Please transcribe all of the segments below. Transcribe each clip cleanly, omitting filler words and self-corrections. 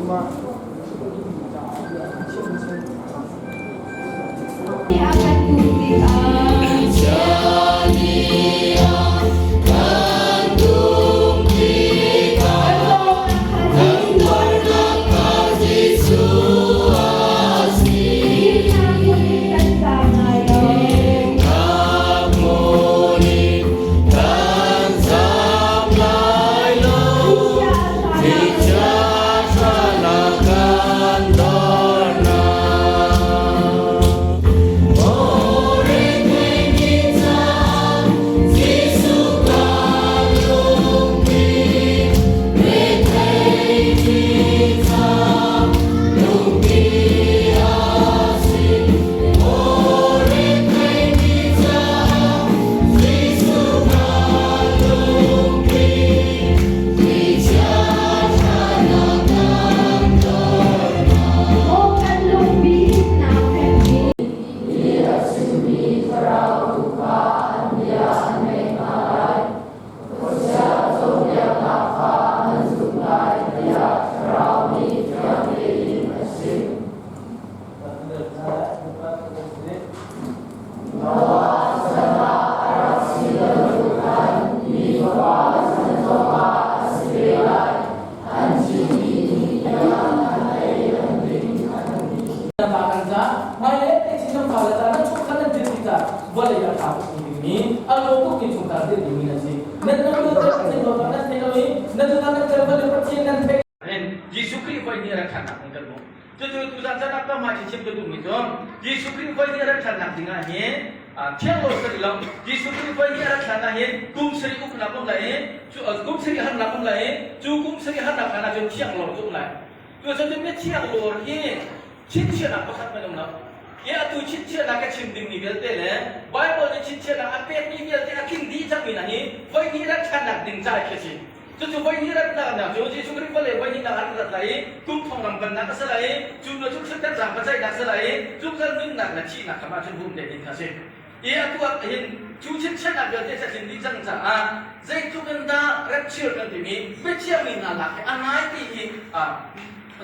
Mah chim a duhmi caah bia a chim a si. A kan hmuh tikah kan Vawlei a ṭha tuk dingmi a lo tuk mi chungkhar dir dingmi nan si. Nan lo nan thei lo nan thei lo i nan nan nan vawlei Pathian nan thei. Jesuh Khrih voi nih a rak ṭhatnak ding kan hmuh. Cucu tuzan chan ah ka mah chim ka duhmi cu Jesuh Khrih voi nih a rak ṭhatnak ding ah hin thiang lo sari lo Jesuh Khrih voi nih a rak ṭhan ah hin kum sarih uknak um lai i cu kum sarih harnak um lai i cu kum sarih harnak hlan ah cun thiang lo cu um lai. Cucaah mithiang lawr hi chinchiahnak pakhat hmanh um lo. Hi atu chinchiahnak ka chim dingmi vialte le Baibal nih chinchiahnak a pekmi vialte a tling dih cangmi hna hi voi hnih rat ṭhannak ding ca khi a si. Cucu voi hnih ratnak nak cu Jesuh Khrih vawlei voi hnihnak an rat lai i kum thong ram bannak a si lai i cu hnu cu Khrih zaang pacaihnak a si lai i zungzal nunnak le thihnak kha mah cun hum te ding kha a si. I atu ah hin cu chinchiahnak vialte cu a tlin dih cang caah zeitluk in dah rapture kan timi biathiangmi hna lak hi a ngai ti hi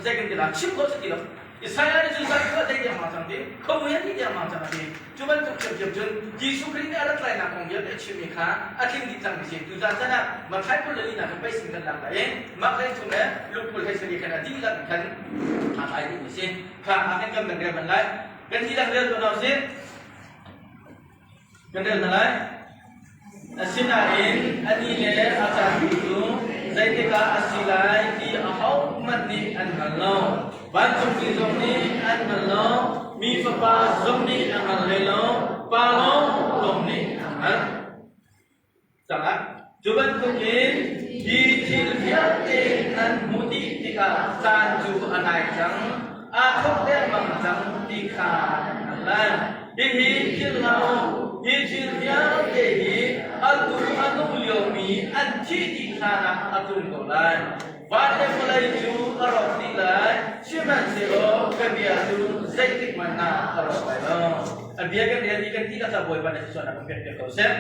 zei kan ti lai chim khawh si ti lo. Isaiah nih cun zan kha zei tiang ma cang ti khuamuai ti tiang ma cang a ti. Cu bantuk ṭhiamṭhiam cun Jesuh Khrih nih a rat lainak kong vialte a chimmi kha a tling dih cangmi si. Tuzan chan ah Matthai 24 kan pei sin kan lak lai i mah hlei chung le lungpul hlei sari khan a dihlak in khan aa tlai dihmi si. Kha ah khan kan van rel ban lai. Kan dihlak rel tuah hna usih. Kan rel hna lai. Asinain a ni le a caan cu zeitikah a si lai ti ahohmanh nih an hngal lo. Vancungmi zong nih an hngal lo, mi Fapa zong nih a hngal hlei lo, Pa lawnglawng nih a hngalh. Caah cu bantukin hi thil vialte nan hmuh dih tikah caan cu a nai cang, aa thawk dengmang cang ti kha nan hngalh lai. Hihi philh hlah u, hi thil vialte hi atu a nung liomi an thih dih hlanah a tlung ko lai. Van le vawlei cu a rawk dih lai, sihmanhsehlaw ka bia cu zeitik hmanh ah a rawk lai lo. A bia kan rel i kan ti ka ca Bawipa na thluachuahnak kan pek piak ko seh.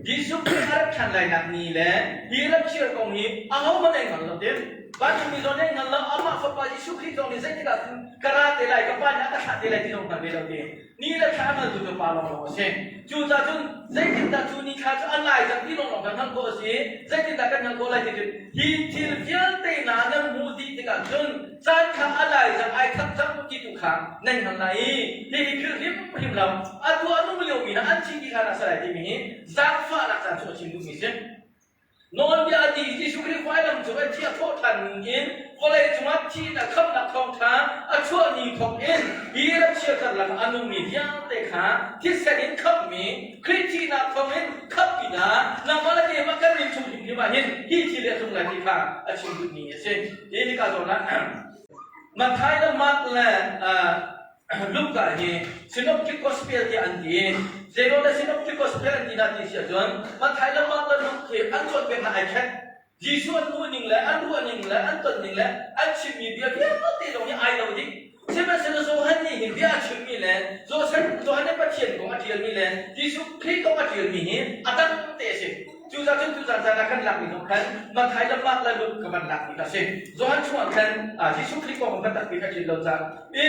Jesuh Khrih a rat ṭhan lainak ni le hi ramchir kong hi ahohmanh ei hngal lo tim. Vancungmi zong nih hngal lo, amah Fapa Jesuh Khrih zong nih zeitik ah cun ka ra te lai, ka Pa nih a ka thlah te lai ti zong hngal ve lo ti. Ni le thla a hngaltu cu Pa lawnglawng a si. Cucaah cun zeitindah cu ni thla cu a lai cang ti lawnglawng kan hngalh khawh a si. Zeitindah kan hngalh khawh lai ti cun hi thil vialte hna nan hmuh dih tikah cun caan kha a lai cang ai thak cang ti tu kha nan hngalh lai i hihi philh hrimhrim lo atu a nung liomi hna an thi ti hlan ah si lai timi hi zaangfahnak caan cu a chim duhmi si. Nawlbia a ti Jesuh Khrih vailam cung i thi a thawh ṭhan ning in vawlei cungah thihnak khamhnak thawngṭha a chuah ni thawk in hi ramchia karlak a nungmi vialte kha thisen in khamhmi Khrih thihnak thawngin khamh pinah nangmah le keimah kan min chung hrimhrim ah hin hi thil hi a tlung lai ti kha a chim duhmi a si. Hi hika zawn ah Matthai le Mark le Luka hi Synoptic Gospel tiah an ti. Zeiruang dah Synoptic Gospel an ti dah ti si ahcun Matthai le Mark le Luke hi an cawnpiaknak ai khat. Jesuh an hmuh ning le an ruah ning le an ton ning le an chimmi bia vialte zong hi ai lo dih. Sihmanhsehlaw Johan nih hin bia a chimmi le Johan nih Pathian kong a ṭialmi le Jesuh Khrih kong a ṭialmi hi a dang te a si. Cucaah cun tuzan. tuzan zan ah kan lakmi zong khan Matthai le Mark le Luke ka van lakmi kha si. Johan chungah khan Jesuh Khrih kong kan tak ti ka ṭin lo caah i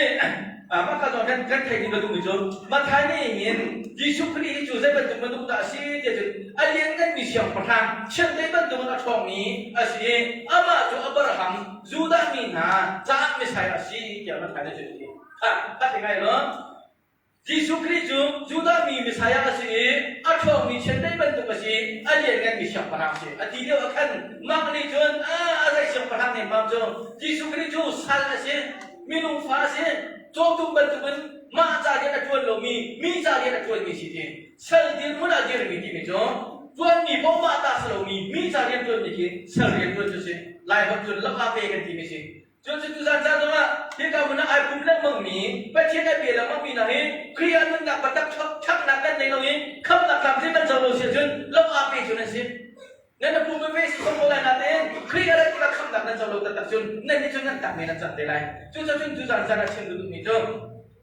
mah ka zong kan kan theih ding ka duhmi cu Matthai nih hin Jesuh Khrih hi cu zei bantuk minung dah a si ti cun a liannganmi siangpahrang chiandeih bantukin a ṭhawngmi a si i amah cu Abraham Judah mi hna caah Messiah a si tiah Matthai nih cun a ti. Kha kha ti ngai law Jesuh Khrih cu Judah mi Messiah a si i a ṭhawngmi chiandeih bantuk a si i a liannganmi siangpahrang a si. A ti lio ah khan Mark nih cun a zei siangpahrang nemmam cu Jesuh Khrih cu sal a si, minung fa a si, cawtum bantukin mah ca rian a ṭuan lomi, mi ca rian a ṭuanmi si ti. Sal dirhmun ah dirmi timi cu ṭuanmi paoh mah ta si lomi, mi ca rian ṭuanmi khi sal rian ṭuan cu si. Laiholh cun lam pe kan timi si. Cun tuzan caan zongah hika hmun ah ai pum lengmangmi Pathian a bia lengmangmi hna hi Khrih ah nunnak biatak ṭhaknak kan nei lo i khamhnak tlamtling kan co lo si ahcun lo aa pe cu nan si. Nan na pum ve si ko lai nain Khrih a rat tikah khamhnak nan co lo taktak cun nan nih cun nan tak men nan cang te lai. Cucaah cun tuzan caan ah chim duh duhmi cu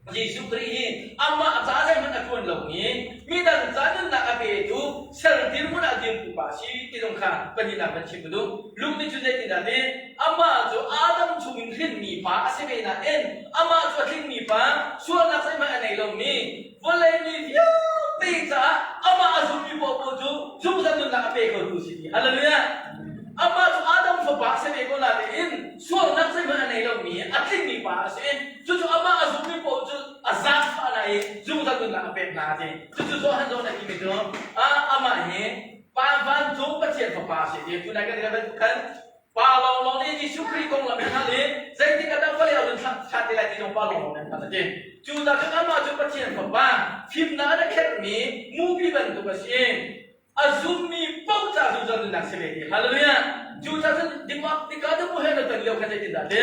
Jesuh Khrih hi amah a ca zeihmanh a ṭuan lomi midang ca nunnak a petu sal dirhmun ah dirtu pa a si ti zong kha pahnihnak van chim ka duh. Luke nih cun zeitindah a ti? Amah cu Adam chungin hrinmi pa a si ve nain amah cu a tlingmi pa, sualnak zeihmanh a nei lomi, vawlei mi vialte caah amah a zummi paohpaoh cu zungzal nunnak a pe khotu a si ti. Hallelujah! Amah cu Adam fapa a si ve ko nain sualnak zeihmanh a nei lomi, a tlingmi pa a si. Cucu amah a zummi paoh cu a zaangfah hna i zungzal nunnak a pek hna a ti. Cucu Johan zong nih a timi cu amah hi Pa vancung Pathian fapa a si ti. Tunai kan kan khan pa lawnglawng nih Jesuh Khrih konglam in hal i zeitik ah dah vawlei ah run thlah te lai ti zong pa lawnglawng nih an hngalh a ti. Cu ta cun amah cu Pathian fapa fimnak a khenhmi mupi bantuk a si. A zummi paoh ca zungzal nunnak si ve ti. Hallelujah. Cu ca cun dikmak tika te mu he na ton lio khan zeitindah ti?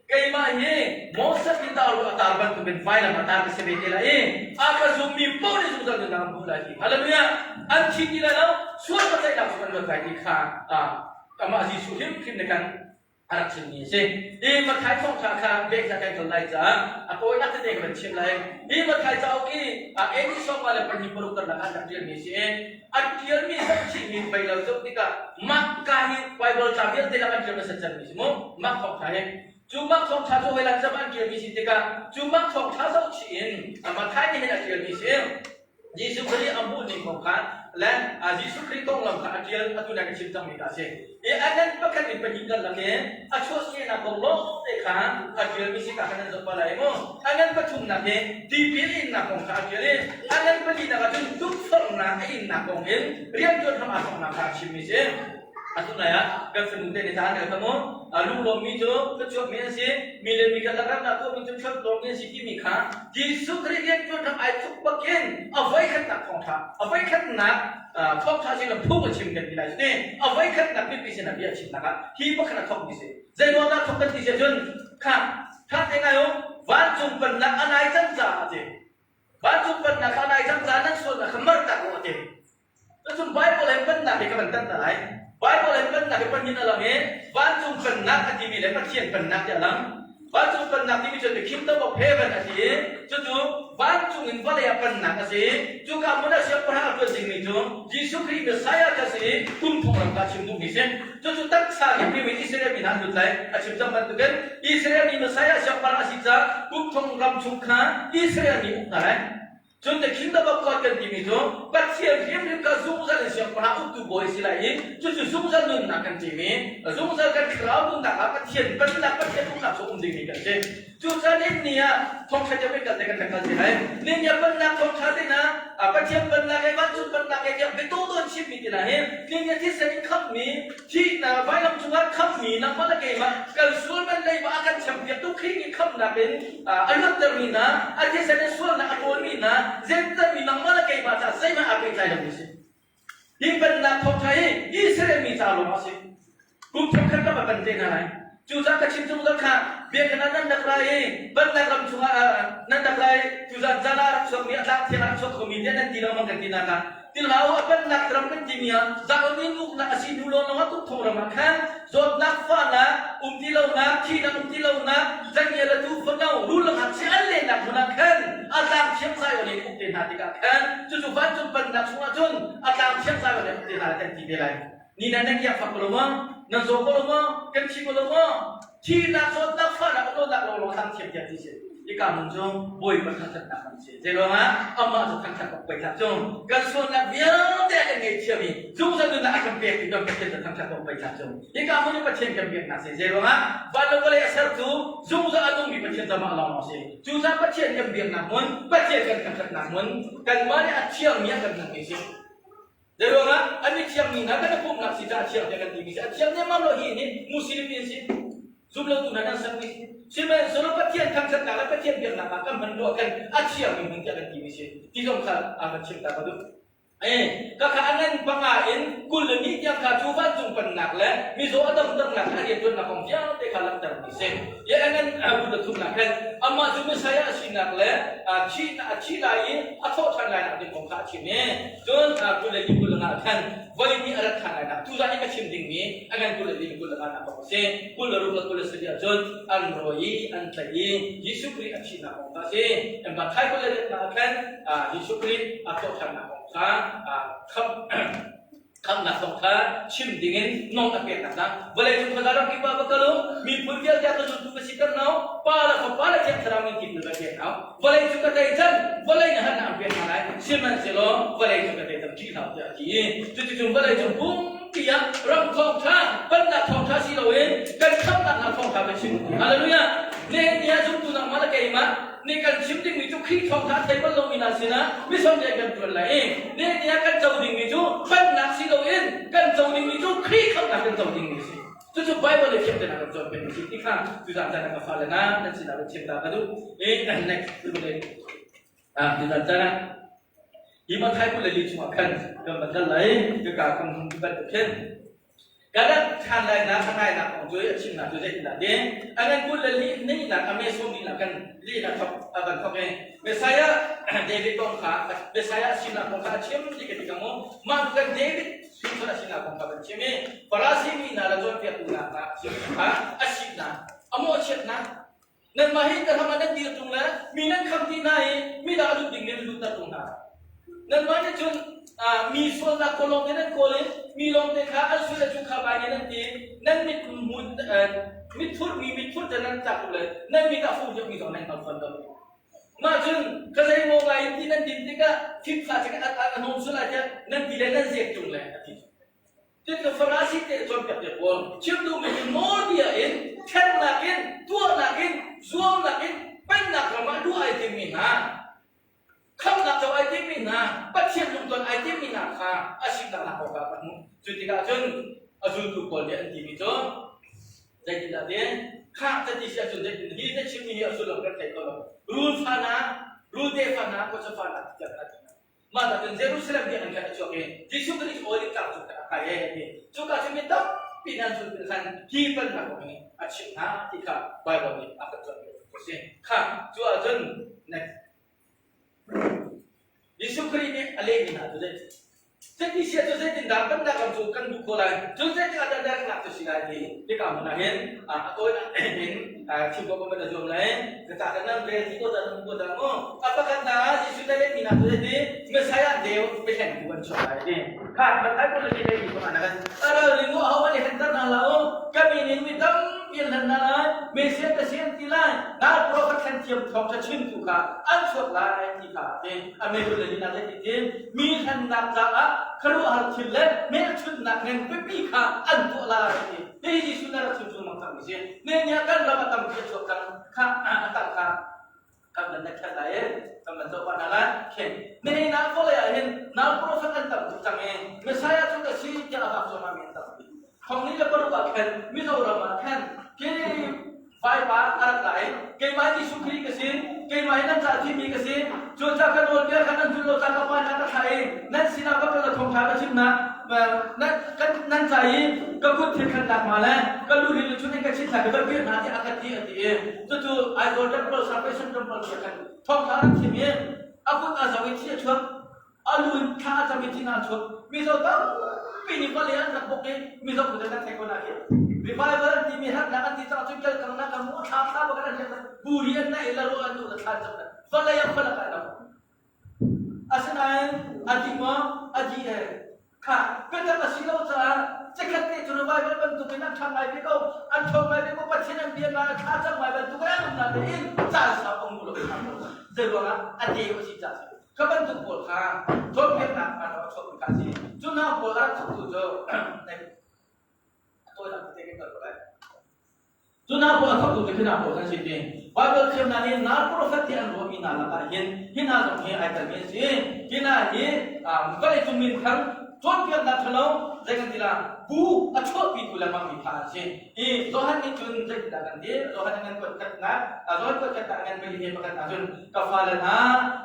Keimah hi Moses nih tar a tar bantukin vailam a tar ka si ve te lai i a ka zummi paoh nih zungzal nunnak an hmuh lai ti. Hallelujah. An thi ti lai lo, sual patlaihnak cu kan luat lai ti kha amah Jesuh hrimhrim nih kan a rak chimmi a si. Hi Matthai thawngṭha kha bek kan kal lai caah a tawinak tete ka van chim lai. Hi Matthai cauk hi AD 52 karlak ah an rak ṭialmi a si i a ṭialmi zohchihmi bei lo zoh tikah mah ka hi Bible ca vialte lak an ṭial hmasa cemmi si mu. Mah thawngṭha hi cu mah thawngṭha cu hoi cem an ṭialmi si tikah cu mah thawngṭha zohchih in Matthai nih hin a ṭialmi si. Jesuh Khrih a hmuhning kong kha le Jesuh Khrih konglam kha a ṭial atu na ka chim cangmi kha a si. I a ngan pakhat in pahnih karlak i a chuahkehnak kong lawngte kha a ṭialmi si ka khan nan zoh pa lai mu. A ngan pathumnak hi tipil innak kong kha a ṭial i a ngan pahnihnak ah cun tukforhnak a innak kong in rianṭuan hram aa thawknak kha a chimmi si. Atu nai ah kan fanu te nih caan kan mu lunglawmmi cu thluachuakmi an si mi le mi kan lakramnak tuahmi cu thluachuakmi an si timi kha Jesuh Khrih rian ṭuan ram ai thuk bakin a voikhatnak thawngṭha a voikhatnak thawngṭha sin phung a chim kan ti lai cu a voikhatnak mipi sinah bia a chimnak ah hi pakhat a thawkmi si zei ruang dah thawk kan ti si ahcun kha kha te ngai u vancung pennak a nai cang caah a ti vancung pennak a nai cang caah nan sualnak kha martak u a ti Cucun Bible in pennak hi ka van tanh ta lai. Bible in pennak hi panhin a lang i vancung pennak a timi le Pathian pennak ti a lang. Vancung pennak timi cu the kingdom of heaven a ti i cucu vancung in vawlei ah pennak a si. Cuka hmun ah siangpahrang a ṭuan dingmi cu Jesuh Khrih Messiah kha si i kum thong ram kha a chim duhmi si. Cucu taksa hrimhrim in Israel mi hna an lut lai a chim cang bantukin Israel mi Messiah siangpahrang a si caah kum thong ram chung kha Israel mi uk hna lai. Cun the kingdom of God kan timi cu Pathian hrimhrim kha zungzal in siangpahrang uktu bawi a si lai i cucu zungzal nunnak kan timi zungzal kan thlarau nunnak ah Pathian pennak Pathian uknak cu um dingmi kan si. Cucaah nihin ni ah thawngṭha tiang kan te kan rak kal ti lai. Nihin ni ah pennak thawngṭha te na Pathian pennak he vancung pennak he tiang biataw chimmi ti na hi nihin ni thisen in khamhmi Thihnak vailam cungah khamhmi nangmah le keimah kan sual man leiba a kan champiaktu Khrih nih khamhnak in a luattermi hna, a thisen in sualnak a ṭawlmi hna, zentermi nangmah le keimah caah zeihmanh aa pehtlai lomi a si. Hi pennak thawngṭha hi Israel mi ca lawng a si. Kum thongkhat ram a pan te hna lai. Cucaah ka chim zungzal kha biakinn ah nan rak ra i bannak ram chungah nan rak ra i tuzan zan ah rak chuakmi a tlak thiang ah rak chuak khomi tiah nan ti lengmang kan ti nak ah tilhau a pennak ram kan timi ah Zion in uknak a si hnu lawnglawng ah tuk thong ram ah khan zawtnak fahnak um ti lonak thihnak um ti lonak zangial a tu fano rul le ngakchia an lennak hmun ah khan a tlang thiang Zion in uk te hna tikah khan cucu vancung pennak chungah cun a tlang thiang Zion in uk te hna kan ti te lai. Ni na nan iak fak ko lo maw? Nan zaw ko lo maw? Kan thi ko lo maw? Thihnak zawtnak fahnak umlonak lawnglawng thang thiam tiah ti si. Hika hmun cu Bawipa thangṭhatnak an si. Zeiruangah amah cu thangṭhat awk pei hlah cu kan sualnak vialte a kan ngaihthiam i zungzal nunnak a kan pek ti kan Pathian cu thangṭhat awk pei hlah cu. Hika hmun i Pathian kan biaknak si. Zeiruangah van le vawlei a sertu zungzal a nungmi Pathian cu amah lawnglawng si. Cucaah Pathian kan biaknak hmun, Pathian kan thangṭhatnak hmun, kanmah nih a thiangmi ah kan hmuhmi si. Zeiruangah an i thiangmi hna kan i pumhnak si caah a thiang tiah kan timi si. A thiang nemmam lo hi nih Muslim in si. Zumlotu hna nan sermi si. Sihmanhsehlaw Pathian thangṭhatnak le Pathian biaknak ah kan hman ruah khan a thiangmi hmun tiah kan timi si. Ti zong kha a kan chimh ta ka duh. Eh, ka kha a ngan panga in 22 tiang kha cu vancung pannak le mizaw a damternak le a rianṭuannak kong vialte kha langhtermi si. Ye a ngan 23 nak khan amah cu Messiah a sinak le a thi lai i a thawh ṭhan lai nak ding kong kha a chim i Cun 24 ah khan voi nih a rat ṭhan lai nak tuzan i ka chim dingmi a ngan 24 nak kong a si. 26 le 27 ah cun an rawi i an tlaih i Jesuh Khrih a thihnak kong kha a si. Matthai 28 ah khan Jesuh Khrih a thawhṭhannak kong kha khamnak kong kha chim dingin nawl a peknak hna. Vawleicung khuaza ram kip ah va kal u, miphun vialte a ka zultu va siter hna u, Pa le Fapa le Thiang Thlarau min tipil va pek hna u. Vawlei cu ka tei cang, vawlei nih han an pek hna lai, sihmanhsehlaw vawlei cu ka tei cang ṭih hlah u tiah a ti. Cuticun vawlei cung pumpi ah ram thawngṭha, pannak thawngṭha si loin kan khamhnak hna thawngṭha ka chim. Hallelujah! Nihin ni ah zumtu nangmah le keimah nih kan chim dingmi cu Khrih thawngṭha a thei bal lomi hna sinah mission rian kan ṭuan lai i nihin ni ah kan co dingmi cu pannak si loin kan co dingmi cu Khrih khamhnak kan co dingmi a si. Cucu Bible le thiam tein a kan cawnpiak mi si ti kha tuzaan caan ah ka fale hna nan sinah kan chim ta ka duh. I next ah tuzaan caan ah hi Matthai 24 chungah khan kan van kal lai ka kan hun ban khin ka rak ṭhan lai nak a ngai nak kong cu a chimnak cu zeitindah ti a ngan 24 ni nak a me sawm ni nak kan li nak thok a van thok i Messiah David kong kha Messiah sinak kong kha a chim ti ka ti ka mu mah kan David Hrinphun a sinak kong kha kan chim i Farasi mi hna le cawnpiaktu hna kha kha a siknak, a mawhchiatnak, nanmah hi ka ram ah nan dir ṭung le mi nan kham ti hna i midang a lut ding nan lutter ṭung hna. Nanmah nih cun mi sualnak kawl lawngte nan kawl i mi lawngte kha an sual le cu kha bai nih nan ti nan mit hmun mitthur mi mitthur te nan tlak le nan mit ah fu mi zong nan hngal fawn lo. Mah cun ka zeimaw ngai in ti nan din tikah thimfa cu a a hnawm sual lai tiah nan ti le nan zek ṭung le a ti. Cucu Farasi te cawnpiak te pawl chim duhmi cu nawlbia in ṭhennak in tuahnak in zuamnak in pennak ram ah luh ai timmi hna khamhnak co ai timmi hna Pathian lungton ai timmi hna kha a siknak kong kha ka hmuh. Cu tikah cun a zultu pawl nih an timi cu Zeitindah ti khah ka ti si ahcun zeitin hi na chimmi hi a sullam kan thei kho lo. Rul fa hna, rul tefa hna, khuacha fa hna tiah kan ti hna. Mah ta cun Jerusalem biakinn khan a chuak i Jesuh Khrih cu Olive tlang cung khan a kai e ti. Cuka cu mi tampi hna an zulh khan hi pennak kong hi a chimh hna ti kha Baibal nih a kan cawnpiak a si. Kha cu ahcun next Jesuh Khrih nih a lehmi hna cu zei Cuti sia cu zeitindah pennak ram cu kan duh khawh lai? Cun zeitik ah dah daihnak cu si lai ti hika hmun ah hin a tawinak in thim khawh kan van zuam lai. Ka ca kan nan rel ti ko dah nan ko dah mu. A pakhatnak ah Jesuh na lehmi hna cu zeiti Messiah deu biahlengtu an chuak lai ti. Kha Matthai kul le li lei ko ah kan ral ring u aho an i henter hna hlah u. Ka min in mi tampi an hlen hna lai. Messiah ka si an ti lai. Nal profet thlen thiam thawngṭha chimtu kha an chuak lai ti kha a ti. A mehul le ni na zeiti mi hlennak caah khuaruahhar thil le hmelchunhnak ngan pipi kha an tuah lai ti. Hihi Jesuh na rak chim chung mang cangmi si. Nehemiah kan ram a tampi a chuak cang kha a tang kha kan van khat lai i kan van zoh hna lai. Khin nihin ah vawlei ah hin nau profet an tam tuk cang i Messiah cu ka si tiah a vak cuahmah mi an tampi. 2006 ah khan Mizoram ah khan khi Vaipa a rak la i keimah Jesuh Khrih ka si, keimah hi nan caah thimi ka si, cucaah ka nawlbia kha nan zulh lo caah ka pa nih a ka thlah i nan sinah va kal thawngṭha ka chim hna. Nan ca i ka kut thil khannak hnga le ka luhlin le chun in ka chit hna ka va kir hna tiah a ka ti a ti i cucu Aizawl Temple Salvation Temple tiah khan thawngṭha a rak chim i a kut a zo i thi a chuak. A lu in thla a cam i thi hna chuak. Mizo tampi nih vawlei an rak bawk i Mizo kut an thei ko na khi. Revival an timi harnak an ti cang cun kelkangnak a mu thla thla bak an riak buri an na i la ro an nu la thla cam na vawlei a khualak ai lo. Asinain a di maw a di e. Kha biatak a si lo caah chikkhat te cu revival bantukin an ṭhang ngai ve ko, an ṭhawng ngai ve ko, Pathian an bia ngai, thla cam ngai bantukin an um natein caan sau a ngu lo kha zei ruangah a deu a si caah si. Kha bantuk pawl kha cawnpiaknak hmaan a chuakmi kha a si. Cu hna pawl a rak thawktu cu a tawinak tete kan kal ko lai. Cu hna pawl a thawktu cu hi hna pawl kan si ti. Baibal thiamnak nih nal profet ti an ruahmi hna lakah hin hi hna zong hi ai telmi an si. Hi hna hi vawleicung minthang cawnpiaknak ṭhalo zei kan ti la bu a chuahpitu lengmang mi kha an si. I Johan nih cun zeitindah kan ti? Johan nih ngan kuat khatnak, Johan kuat khatnak ngan pali he pakhat ah cun ka fale hna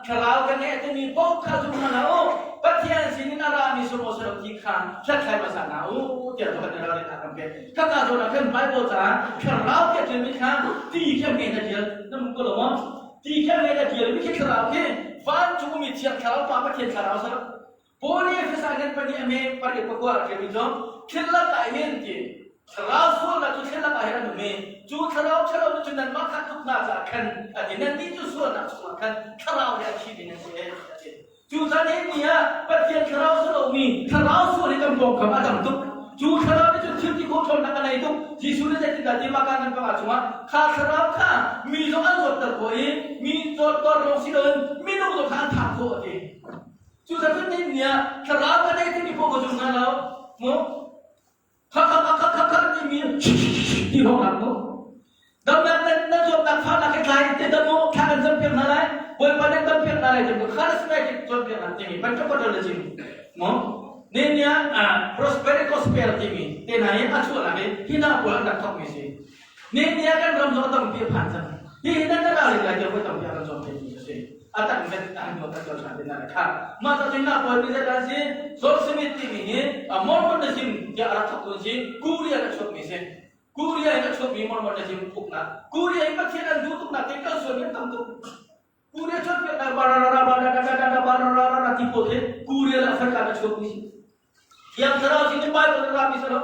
thlarau ka ngeih timi paoh kha zum hna hlah u. Pathian sinin a rami sawm sawm ti kha hlathlai hmasa hna u tiah Johan nih ralrin a kan pek. Khaka zawn ah khan Bible caah thlarau tiah ṭialmi kha ti khi a hme na ṭial na hmu ko lo maw? Ti khi a hme na ṭialmi khi thlarau khi vancung ummi Thiang Thlarau Pa Pathian Thlarau sa Paul nih Efesa ngan pahnih a me pariat pakua a ṭialmi cu thil lakah hin ti thlarau sualnak cu thil lakah hin an um i cu thlarau ṭhalo nih cun nanmah kha tuk hna caah khan a ti nannih cu sualnak chungah khan thlarau he a thi nan si a ti. Cu caan he ni ah Pathian thlarau si lomi thlarau sual hi kan pawngkam a tam tuk. Cu thlarau nih cun thil ti khawh ṭhawnnak a nei tuk. Jesuh nih zeitindah ti mah kan panga chungah kha thlarau kha mi zong an zawtter khawh i mi zawtter lawng si loin minung zong kha an thah khawh a ti. Cu cun ni ni ah thlarau ka nei timi paoh ka zum hna lo. Mu kha kha kha kha kha timi ti hawk mu. Damnak nan na zawtnak fahnak he tlai te dam mu thla kan cam piak hna lai. Bawipa nan dam piak hna lai ti charismatic cawnpiak hna timi Pentecostal le chim mu. Ni ni ah prosperity gospel timi te hna hi a chuahnak hi hi hna pawl an rak thawkmi si. Ni ni ah kan ram zong a tampi a phan cang. Hi hi nan rak ring lai tiah voi tampi a kan cawnpiakmi a si. A tak met an nuam kan cawn than na kha. Mah ta cun na pawl mi zat si John Smith timi hi Mormonism tiah a rak thawktu si Korea a chuakmi si. Korea in a chuakmi Mormonism uknak. Korea in Pathian an duh tuknak te kal sual mi tam tuk. Korea cawnpiaknak bararara ti pawl hi Korea le Africa a chuakmi si. Thiang Thlarau sin in Bible a rami si lo.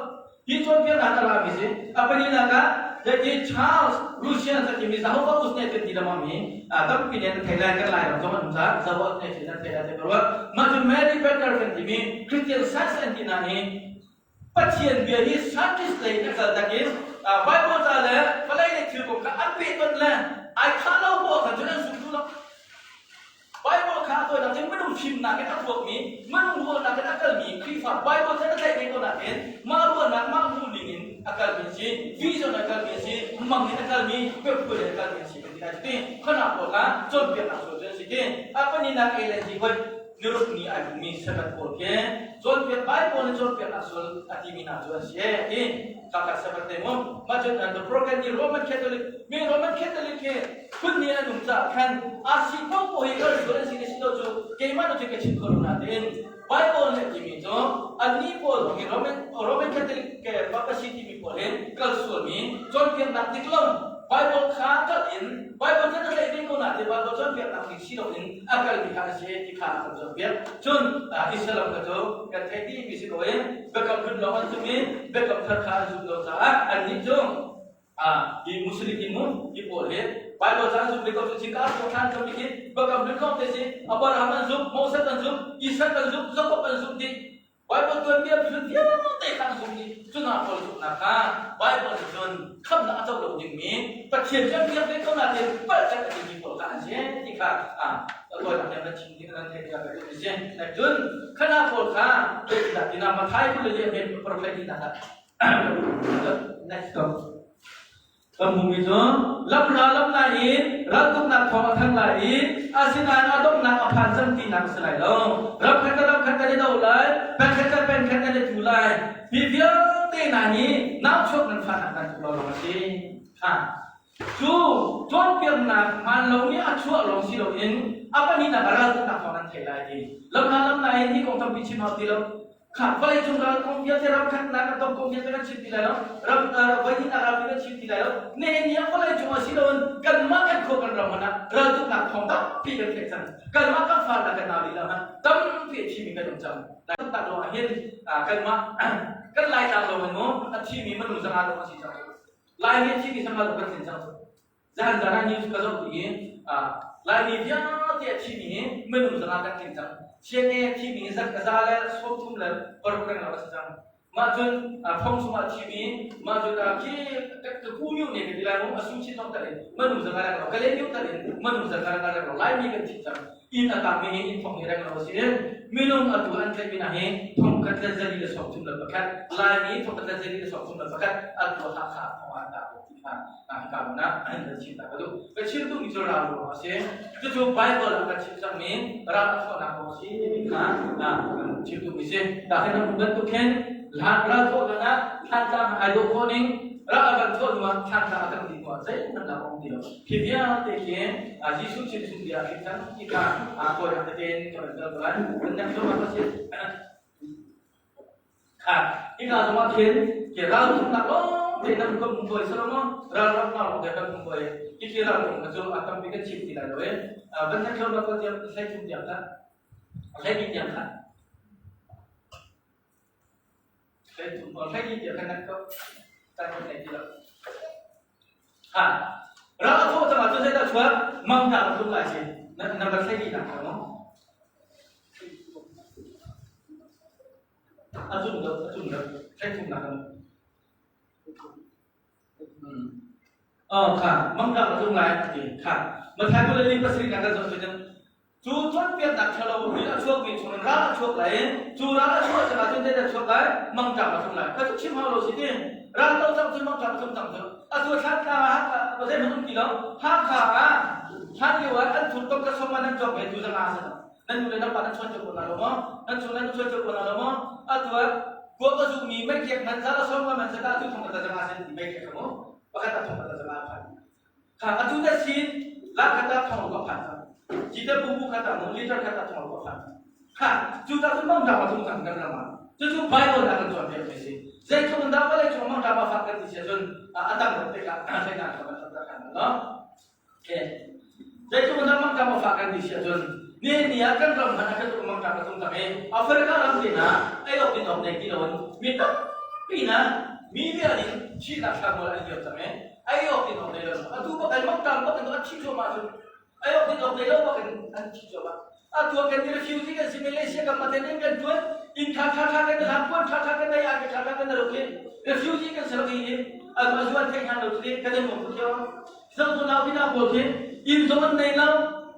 Hi cawnpiaknak a rami si. A pahnihnak ah zeiti Charles Russian a timi Jehovah Witness kan ti lengmang mi tampi nih an thei lai kan lai ram zong an um caah Jehovah Witness an thei lai ti ka ruat. Mah cu Mary Baker kan timi Christian Science an ti hna hi Pathian bia hi scientist lei in a kal tak in Bible ca le vawlei le thil kong kha an pehtonh le ai khah lo bu khan cun an sung duh lo. Bible kha a tawinak cun minung fimnak in a tuakmi, minung ruahnak in a kalmi Khrihfa Bible cu na tlaih ve ko nain mah ruahnak, mah hmuhning in a kalmi a si, vision a kalmi a si, mang in a kalmi, pephual in a kalmi a si kan ti lai ti. Khuanak pawl kha cawnpiaknak sual cu an si ti. A pahnihnak Ellen G. White niruk ni ai hmumi Sabbath pawl khi cawnpiak Bible in cawnpiaknak sual a timi hna cu an si e ti. Khakha Sabbath te mu. Mah cun the broken ni Roman Catholic mi Roman Catholic hi phun nih an um caah khan RC paohpaoh hi kal sual an si le si lo cu keimah nu cu ka chim kho lo nain Bible nih a timi cu annih pawl zong hi Roman Roman Catholic ke Papacy timi pawl hi kal sualmi cawnpiaknak dik lo Bible kha kal in Bible kha na tlaih ve ko nain Bible cawnpiaknak ning si loin a kalmi kha a si ti kha a kan cawnpiak. Cun Islam kha cu kan theih dih mi si ko in biakam hlun lawng an zum i biakam thar kha an zum lo caah annih cu hi Muslim hi mu hi pawl hi Bible ca an zum ve ko cu chika ko than kami hi bakam hlun lawng te si Abraham an zum Moses an zum Isaac an zum Jacob an zum dih Bible tuanbia hlun vialte kha an zum dih cu hna pawl zumhnak kha Bible nih cun khamnak a co lo dingmi Pathian cu an biak ve ko nain palh a timi pawl kha an si ti kha tawinak in na chim ding nan theih ka duh si cun khana pawl kha zeitindah tina Mathai kul le li profet ti hna Next go. Kan hmuhmi cu lamhla lamhla in raltuknak thawng a thang lai i asinain a donghnak a phan cang tinak a si lai lo. Ram khat le ram khat kan i do lai, pen khat le pen khat kan i tu lai. Hi vialte hna hi nau chuak nan fahnak nan tuk lo lawng a si. Ha. Cu cawnpiaknak hmaan lomi a chuah lawng si loin a pahnihnak a raltuknak thawng nan theih lai ti. Lamhla lamhla in hi kong tampi chim hau ti lo. Kha vawleicung ral kong vialte ram khatnak kan tong kong vialte kan chim ti lai lo. Ram voihnihnak ral kan chim ti lai lo. Nihin ni ah vawleicung ah si loin kanmah kan khua kan ram hmanh ah raltuknak thawng tampi kan theih cang. Kanmah kan far kan nau lila hmanh tampi a thimi kan um cang. Raltuknak lawng ah hin kanmah kan Laitlang lawng in maw a thimi minung zanga lawng an si cang. Laimi a thimi zanga lawng kan tling cang. Zan zan ah news ka zoh ti i Laimi vialte a thimi hi minung zanga kan tling cang. CNA thimi zat za le 36 reng lo a si cang. Mah cun thong chungah thimi mah cun khi ka ku myu ne ka ti lai mu a su chin zong tal in manu zanga reng lo ka le myu tal in manu zanga reng lo Laimi kan thi cang. Inn a tangmi hi inn thong hi reng lo a si. Minung atu an tlaihmi hna hi thong khat le 131, Laimi thong khat le 131 atu Hakha thong ah an tah ti kha hika hmun ah an kan chim ta ka duh. Ka chim duhmi cu ral ruang a si. Cucu Bible ah kan chim cangmi ral a chuahnak kong a si timi kha kan chim duhmi si. Ta hin nan bantuk khin ral thawh hlan ah thlantlang ai dawh khawh ning ral a kan thawh hnu ah thlantlang a kan ti hnu ah zeihmanh lam a um ti lo. Hi vialte hi Jesuh chimchung bia a tling cang ti kha kawinak tete in ka van tel ko lai. Kan nek zong ah si. Kha hika zong ah khin ke ral thumnak lawng te nan kan hmu ko Solomon ral ram na lawng te kan hmu ko i khi ral thum cu a tampi kan chim ti lai lo i van nek lo ko tiang hlei thum tiang kha hlei ni tiang kha hlei thum hlei ni tiang kha nan ko tan kan nei ti lo. Ha. Ral a thawh cang ahcun zeidah chuak? Mangṭam a tlung lai si. Number 12 nak kha maw? A zum lo, a zum lo. Thlei thumnak kan. Oh, kha, mangṭam a tlung lai ti. Kha. Matthai 27 nak kan zoh cun Cu cawnpiaknak ṭhalo ri a chuakmi chungin ral a chuak lai i cu ral a chuah cang ahcun zeidah chuak lai? Mangṭam a tlung lai. Kha cu chim hau lo si ti. Ral to cang cu mangṭam a tlung cang cu. Atu Thantlang ah zeihmanh um ti lo. Hakha ah hlan lio ah an thur tok ka som ah nan cawk ve tu zanga a si. Nan nu le nan pa nan chuan cio ko hna lo maw? Nan chung nan chuan cio ko hna lo maw? Atu ah kuak a zukmi meikiak man za la som man zata atu thong ka zanga sin ti meikiak ka mu. Pakhat a thong ka zanga phan. Kha atu na sin lak khat ah thong ka phan cang. Cite bubu khat ah mu liter khat ah thong ka phan cang. Kha cu ta cu mang ṭam a tlung cang kan ram ah. Cucu Bible ah kan cawnpiak mi si. Zeitluk in dah vawlei cung mang ṭam a fak kan ti si ahcun a tam deuh tikah hleinak kha kan rak kan no. Okay. Zeitluk in dah mang ṭam a fak kan ti si ahcun ni ni ah kan ram hmanh ah kan tluk mang ṭam a tlung cang i Africa ram te hna ei awk din awk nei ti loin mi tampi na million in thihnak thla an liam cang i Ei awk in awk nei lo. Atu bak ai mangṭam bak in an thi cuahmah cu. Ei awk in awk nei lo bak in an thi cuahmah. Atu ah kan refugee kan si Malaysia kan maten in kan ṭuan. Inn ṭha ṭha ṭha kan hlan puan ṭha ṭha kan nei ake ṭha ṭha kan ro khi. Refugee kan si lo hi atu a zuan thei hlan lo cu kan in mong thiam. Zong tu nau bina pawl khi inn zong an nei lo.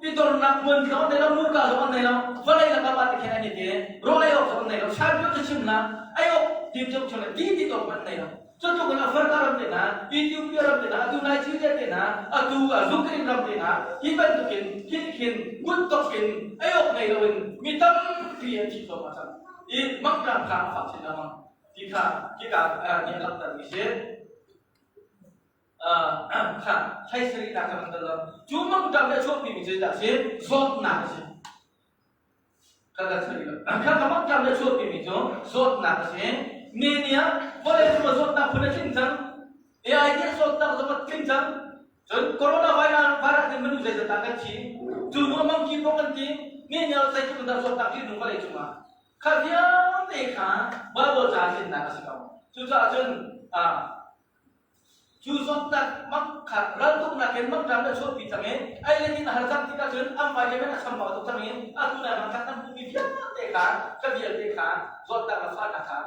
I dornak puan zong an nei lo, muka zong an nei lo. Vawlei lakah ma te khen an i te. Rawl ei awk zong an nei lo. Shan cu chim na ei awk tim chung chung le ti ti awk an nei lo. Cutluk in Africa ram te hna, Ethiopia ram te hna, atu Nigeria te hna, atu Ukraine ram te hna, hi bantukin hin khin kuttok in ei awk ngei loin mi tampi an thi thluahmah cang. I mangṭam kha a fak chin lengmang ti kha hika nih a langhtermi si. Kha hlei sarihnak kan tel lo. Cu mangṭam nih a chuahpimi cu zeidah a si? Zawtnak a si. Kha ka mangṭam le chuahpimi cu zawtnak a si. Ni ni ah vawlei cung ah zawtnak phun a tling cang. AI nih zawtnak zong a tling cang. Cun coronavirus nih minung zeizat dah kan thi. Cu hnu ah monkeypox an ti. Ni ni ah zeitluk in dah zawtnak ṭih nung vawlei cungah. Kha vialte kha Bible ca tlinnak a si ko. Cucaah cun Cu zawtnak kha raltuknak in mangṭam na chuahpi cang i ei le din a har cang tikah cun an vai le a chambau tuk cang i atu nai mangṭam nan hmuhmi vialte kha kha vialte kha zawtnak le fahnak kha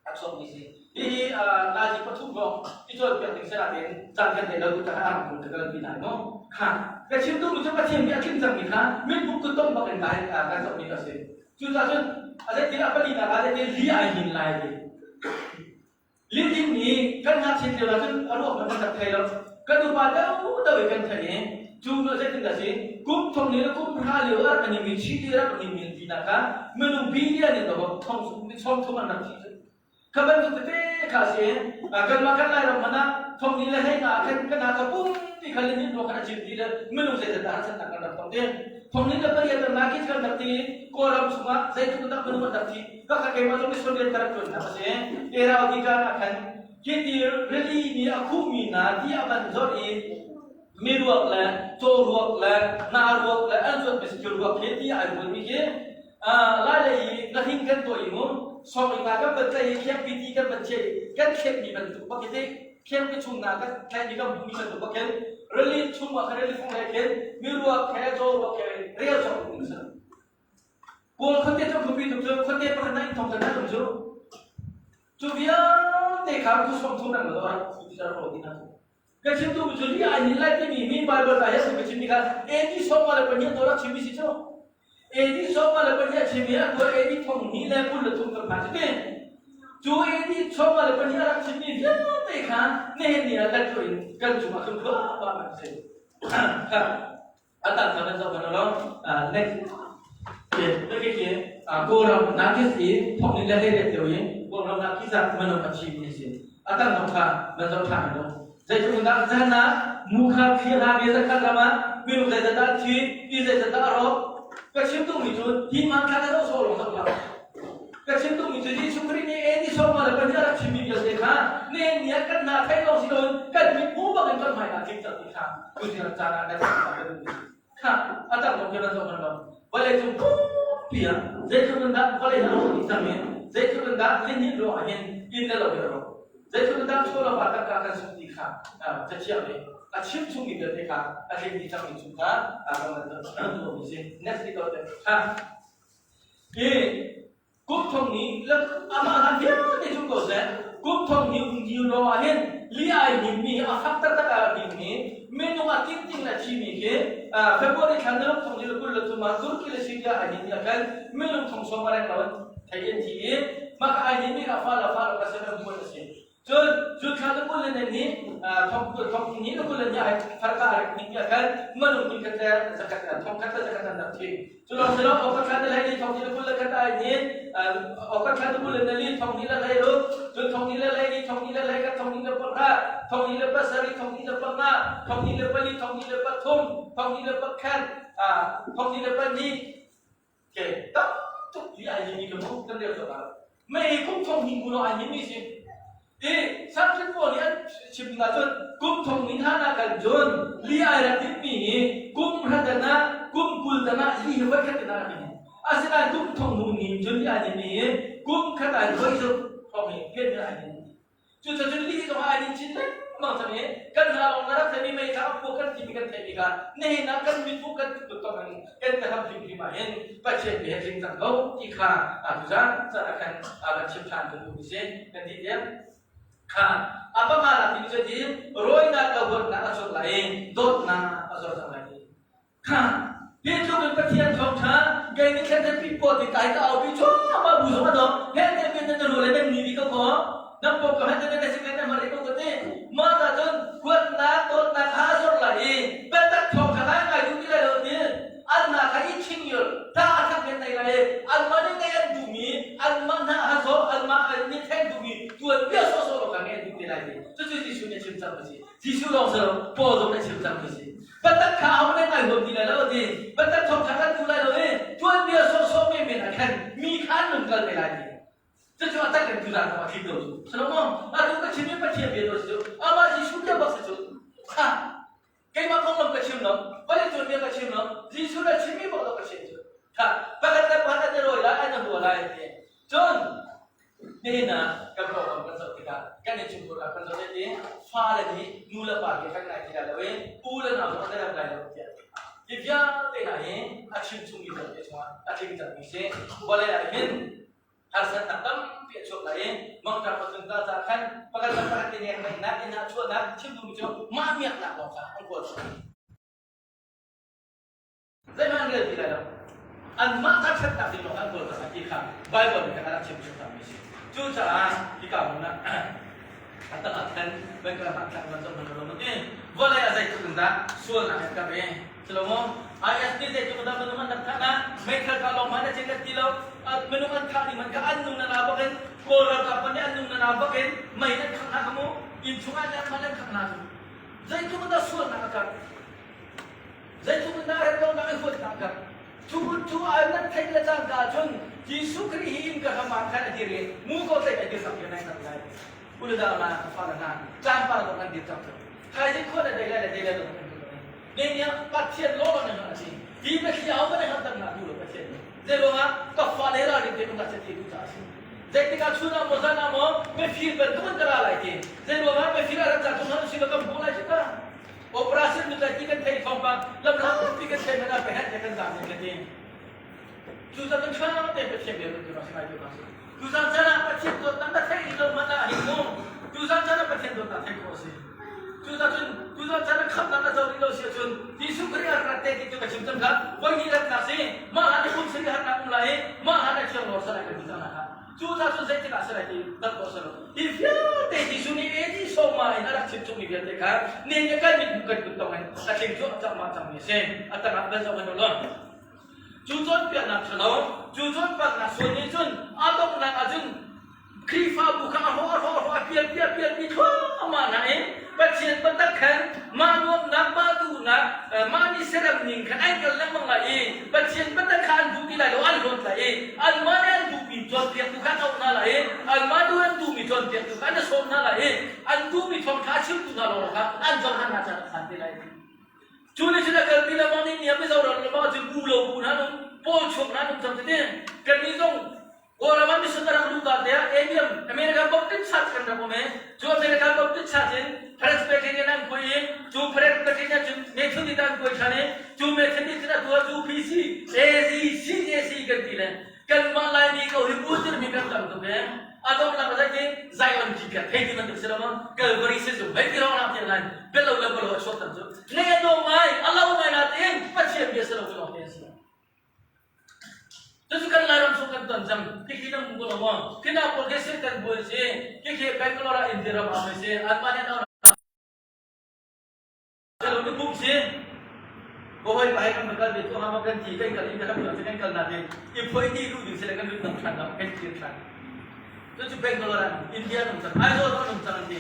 a chuakmi si. Hihi nazi pathum lawng i cawnpiak ding si nain caan kan nei lo tu caah a rak ka kalpi lai maw? Kha ka chim duhmi cu Pathian bia a tling cangmi kha mitbuk kutdong bak in kan zohmi a si. Cucaah cun a zeitin a palinak ah zeitin li ai hnin lai ti. Lihnin nih kan ngakchiat lio ahcun a ruak hmanh kan rak thei lo. Kan upa deuhdeuh i kan theih i cu nu zeitindah si kum thong ni le kum hra lio a rak nimi chi rak nimi tinak kha minung billion in dawh thong sawm thum an rak thi cu. Kha bantuk tete kha si kanmah kan Lairam hmanh ah thong ni le hlei nga ah khan kan ha kha pumpi kha lihnin ruak khan a cim ti le minung zeizat dah harsatnak kan rak tong ti. Thong ni le pariat ah market kan rak ti Kawlram chungah zeitluk dah minung an rak thi Khakha keimah zong mission rian ka rak ṭuannak a si. Irrawaddy tlang ah khan hiti rili nih a khuhmi hna ti a van zawrh i miruak le cawruak le nga-ruak le an zuatmi sakhi ruak he ti ai rualmi khi lailei i ngahring kan tuah i mu sawng i nga kan van tlaih i khiangpi ti kan van chiah i kan thletmi bantuk bak hi khiangpi chung nga kan tlaihmi kan hmuhmi bantuk bak khin rili chung ah khan rili fung he khin miruak he cawruak he rel zong um a si. Kawl khuate cu khuapi tuk cu khuate pakhat na inn thong kan um cu. Cu vialte kha ku som thum reng lo ai khu ti ro ti na cu. Ka chim tu cu li ai ni lai timi mi Bible ta he ka chim mi kha AD sawm le pahnih to rak chim mi si cu. AD 22 a chim i a tuah AD 2023 kan phan si Cu AD 22 a rak chimmi vialte kha nihin ni ah kan in kan cungah tlung thluahmah kan si. A tang kha kan zoh kan lo. Next. Ke ke Kawlram nakis i thong ni le hlei let lio i Kawlram nakis ah manung a chim mi si. A tang zong kha nan zoh ṭhan lo. Zeitluk dah zan ah mu kha thli hla ve zakhat ram ah minung zeizat dah thi ti zeizat dah a rawk. Ka chim duhmi cu hi hmanthlak a zoh sawh lawng zoh hlah. Ka chim duhmi cu Jesuh Khrih nih AD 22 a rak chimmi vialte kha nihin ni ah kan hna theih lawng si loin kan mit hmu bangin kan hmai ah tling cang ti kha tutan caan ah kan chim kan duhmi kha a tang lawng kan zoh hman lo. Vawlei cung pumpi ah zeitluk in dah vawlei a rawh dih cang i zeitluk in dah lihnin ruangah hin inn le lo hi a rawk. Zeitluk in dah chawlawpa tangka kan sungh ti kha cathiang nih a chim chungmi vialte kha a tling dih cangmi chung kha kan tuahmi si. Next ni ko te. Hi kum thong ni amah hlan vialte cu ko seh kum thong ni um dil lo ah hin li ai hninmi a fak taktak a hninmi minung a tinting le thimi khi February thla niluk thong ni le 23 ah Turkey le Syria ai hninmi ah khan minung thong sawm a reng lo thei an thi i mah ai hninmi kha fa le fa lo ka seven hmuan a si. Cun cu thla na 20 le nan nih thong thong ni na 20 le ni ai farka a rik ning khan manung ning khat le zakhat thong khat le zakhat an rak thi. Cu lawng si lo okhat thla na hlei ni thong ni na 20 le khat ai ni okhat thla na 20 le na li thong ni le hlei ruk cun thong ni le hlei ni thong ni le hlei khat thong ni le pahra thong ni le pasarih thong ni le panga thong ni le pali thong ni le pathum thong ni le pakhat thong ni le pahnih ke tam tuk i ai ni ka mu kan rel zong ah mei kum thong hnih hnu ai ni si i sanṭin pawl nih an chim ding ahcun kum thong hnih hlan ah kan cun li ai rak dit mi hi kum hrat ah kum 20 tan ah li hi voi khat in a rak asinain kum thong hnu ni cun li ai dit mi hi kum khat ai voi zuk thong hi pian ai ni. Cucun lih zong ai din chin lengmang cang i kan hna lawng na rak theimi mei kha a phuak kan timi kan theih tikah nihin ah kan mitmu kan kut tong in kan ka ham hrimhrim ah hin Pathian bia he tling cang ko ti kha tuzan caan ah khan kan chim ṭhan kan duhmi si kan ti diam. Kha a panga nak timi cu ti rawinak ka huatnak a chuak lai i dawtnak a zor cang lai ti. Kha hi tluk in Pathian thawngṭha kei nih thlen pi pawl ti kai ka aupi cuahmah bu zong a dong he te pe na ru le nan ni vi ko ko nan pom ko he te na si na mar ko ko te mah ta cun huatnak dawtnak kha a zor lai i biatak thawngṭha ngai ngai duh ti lai lo ti an na kha i ching yul ta a thak men nei lai an mah nih ngai an duhmi an mah hna ha zo an mah nih theng duhmi tuan bia sawsawh lo kha ngai an duh te lai ti cucu Jesuh nih a chim cang mi si Jesuh lawng si lo Paul zong nih a chim cang mi si Biatak kha aho nih ngai huam ti lai lo ti. Biatak thawng kha kan duh lai lo i tuanbia sawhsawh menmen ah khan mi kha an lung kal te lai ti. Cucu a tak in tuzaan zong a tling ko cu. Salomo, atu ka chim i Pathian bia do si cu. Amah Jesuh bia bak si cu. Ha! Keimah konglam ka chim lo. Vale tuanbia ka chim lo. Jesuh na chimmi bak lo ka chim cu. Ha! Pakhat le pakhat an i rawi lai, an i hua lai ti. Cun Nihin ah kan pawngkam kan zoh tikah kan innchungkhar ah kan zoh i fale nih nu le pa hi kan ngai ti lai lo i u le nau zong an rem lai lo tiah hi vialte hna hi a chim chungmi vialte chungah a tling cangmi si. Vawlei ah hin harsatnak tampi a chuak lai i mangṭam a tlun ta caah khan pakhat le pakhat i nek inn ah chuahnak chim duhmi cu mah miaknak lawng kha an kawl. Zeihmanh an rel ti lai lo. Anmah kha ṭhatnak ding lawng an kawl cang ti kha Baibal nih a rak chim chungmi a si. Cucaah hika hmun ah a tang ah khan voi ka hmanthlak man zoh hmanh lo ti. Vawlei ah zeitluk in dah sualnak he kar i silo maw IS nih zeitluk in dah minung an rak thah na meithal kha lawng hmanh a cin ti lo minung an thah ding man kha an nu na na bak in Kawl ralkap man nih an nu na na bak in mei an khangh hna kha mu inn chung ah an an khangh hna cu zeitluk in dah sualnak a karh. Zeitluk in dah remlonak i huatnak kha cu cu an nan theih le cangka cun Jesuh Khrih hi inn ka hram ah khan a dir i mu ko tlaih a dir sak na ngai lai. U le nau hna, ka fale hna, tlangpar zong an dir cang cu. Thaizing khua le dei lai le dei lai zong kan dir. Ne nia Pathian law na hna si. Hi biathli au kan hang tam na du lo Pathian nih. Zei ruangah ka fale ralring te nung ka ti du ca si. Zeitik ah chun ah maw zan ah maw mifir bantuk in ka ra lai ti. Zei ruangah mifir a rat ca tung han si lo kan hmuh lai si ta. Operation nu ti kan theih thawngpang lamlampi kan theih man ah pehet he kan zam ning ka ti. Cu caan cu ṭha tein Pathian bia kan tuah si lai ti si. Tuzan caan ah Pathian dawtnak na theih lo hmanh ah hin mu. Tuzan caan ah Pathian dawtnak theih khawh a si. Cucaah cun tuzan caan ah khamhnak na co rih lo si ahcun Jesuh Khrih a rat te ti cu ka chim cang kha. Voi hnih ratnak si. Mah hlan i kum sarih harnak um lai i mah hlan a thiang lawr salai kan ti cang lai kha. Cucaah cun zeitik ah salai ti dak tuah selaw. Hi vialte Jesuh nih AD sawma in a rak chim chungmi vialte kha ni nih kan mit hmuh kan kut tong in a tling cuahmah cangmi a si. A tangah van zoh hmanh u law. Cu cawnpiaknak ṭhalo, cu cawnpiaknak sual nih cun a donghnak ahcun Khrihfabu kha a hrawh a hrawh a hrawh a pialpi a pialpi thluahmah hna i Pathian biatak khan mah nuamhnak, mah duhnak, mah nih serem ning khan an kal lengmang lai i Pathian biatak kha an duh ti lai lo, an hlawt lai i anmah nih an duhmi cawnpiaktu kha an auh hna lai i anmah duh an duhmi cawnpiaktu kha an i sawm hna lai i an duhmi thawngṭha a chimtu hna lawng kha an cohlan hna caan a phan te lai. Cu nih cun a kalpi lengmang nih niam Mizoram ram ah cun bu lo bu hna nung pawl chuak hna nung cang tete kannih zong Kawlram ah mission a rak luh ka te ah ABM American Baptist Church kan rak um i cu American Baptist Church in Presbyterian an kuai i cu Presbyterian cun Methodist an kuai ṭhan i cu Methodist cun atu ah cu PC AZ CJC kan ti le kanmah Laimi ko hi bu tirmi kan tam tuk e a donghnak ah zei Zion ti piak thei ti bantuk si lo ma Calvary si zung hei ti rawng lang tiang lai belo le belo a chuak tam cu ne a dawng ngai a lo ngai na tiin Pathian bia si lo cu lawng te si Cucu kan Lairam chung kan ton cang khikhi nan hmu ko lo maw khina pawl khi Satan buai si khikhi Bangalore ah India ram ah si anmah nih an Lo ni kum si Bawi pa he kan kal ve tu hama kan ti kan kal in kan lam kan kal na te i phoi ti lu ding sile kan lut dang than kan kir than tu cu Bangalore ah India nung cang Aizawl ah nung cang an ti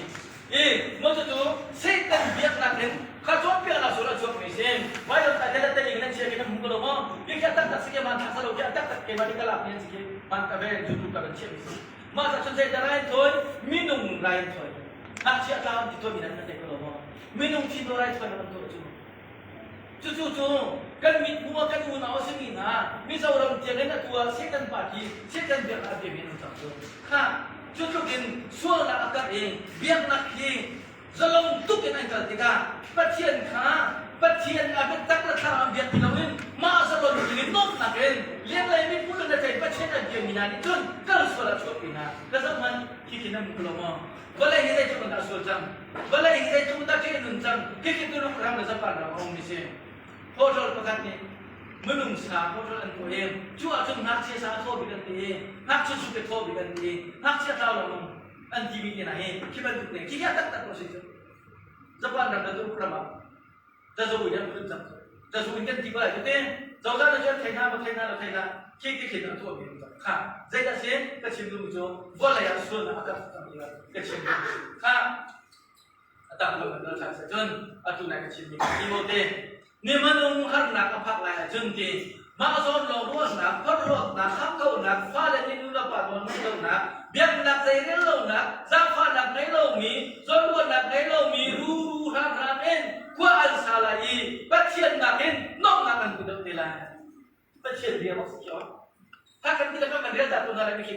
i mo cu cu Satan biaknak in kha cawnpiaknak sual a chuak mi si vai lo ta te te ing nan chia ki nan hmu ko lo mo ki kha tak tak si ke man thak sa lo ki tak tak ke ma ni kalak ni si ke man ka ve ju tu ka kan chia mi si mah sa chun zei da rain thoi minung rain thoi ngakchia tlau ti thoi mi nan te ko lo mo Minung thi nawl raithawinak an tuah cu. Cucu cu kan mithmuh ah kan unau a simi hna Mizoram tiang in atu ah Satan party, Satan biaknak a biami an um cang cu. Kha cu tluk in sualnak a karh i biaknak hi zalong tuk in an kal tikah Pathian kha Pathian a biatak le thlarau an biak ti loin mah zalon ding in nuamhnak in lenglei mithmuh le na thei Pathian an biami hna nih cun kal sual ah chuahpi hna. Ka zoh hmanh khi khi nan hmu lo maw? Vawlei hi zeitluk in dah a sual cang? Vawlei hi zeitluk in dah ṭih a nun cang? Khikhi Tuluk ram le Japan ram a ummi si. Hotel pakhat nih minung sa hotel an tuah i cu ahcun ngakchia sa a thaw bik an ti i ngakchia sup a thaw bik an ti i ngakchia tlau lengmang an timi te hna hi khi bantuk ne khi taktak ko si cu. Japan ram le Tuluk ram ah Tazu in an phun cang. Tazu in kan ti ko lai cu te. Cozah nih cun thei hna maw thei hna lo thei hlah khi ti khin an tuah mi kha zeidah si ka chim duhmi cu vawlei ah sualnak a karh cang ti ka chim duhmi kha a tam lo kan than se cun atu nai ka chim mi Timote ni manung harnak a phak lai ahcun ti mah zawn lawng ruahnak phorhlawtnak hakkauhnak fale nih nu le pa nawl ngaih lonak biaknak zeirel lonak zaangfahnak ngei lomi zawnruahnak ngei lomi ruru hramhram in khua an sa lai i Pathian nakin nuamhnak an hmu deuh te lai. Pathian bia bak si khi Kha kan ti le kan rel ta tu hna lai mi khi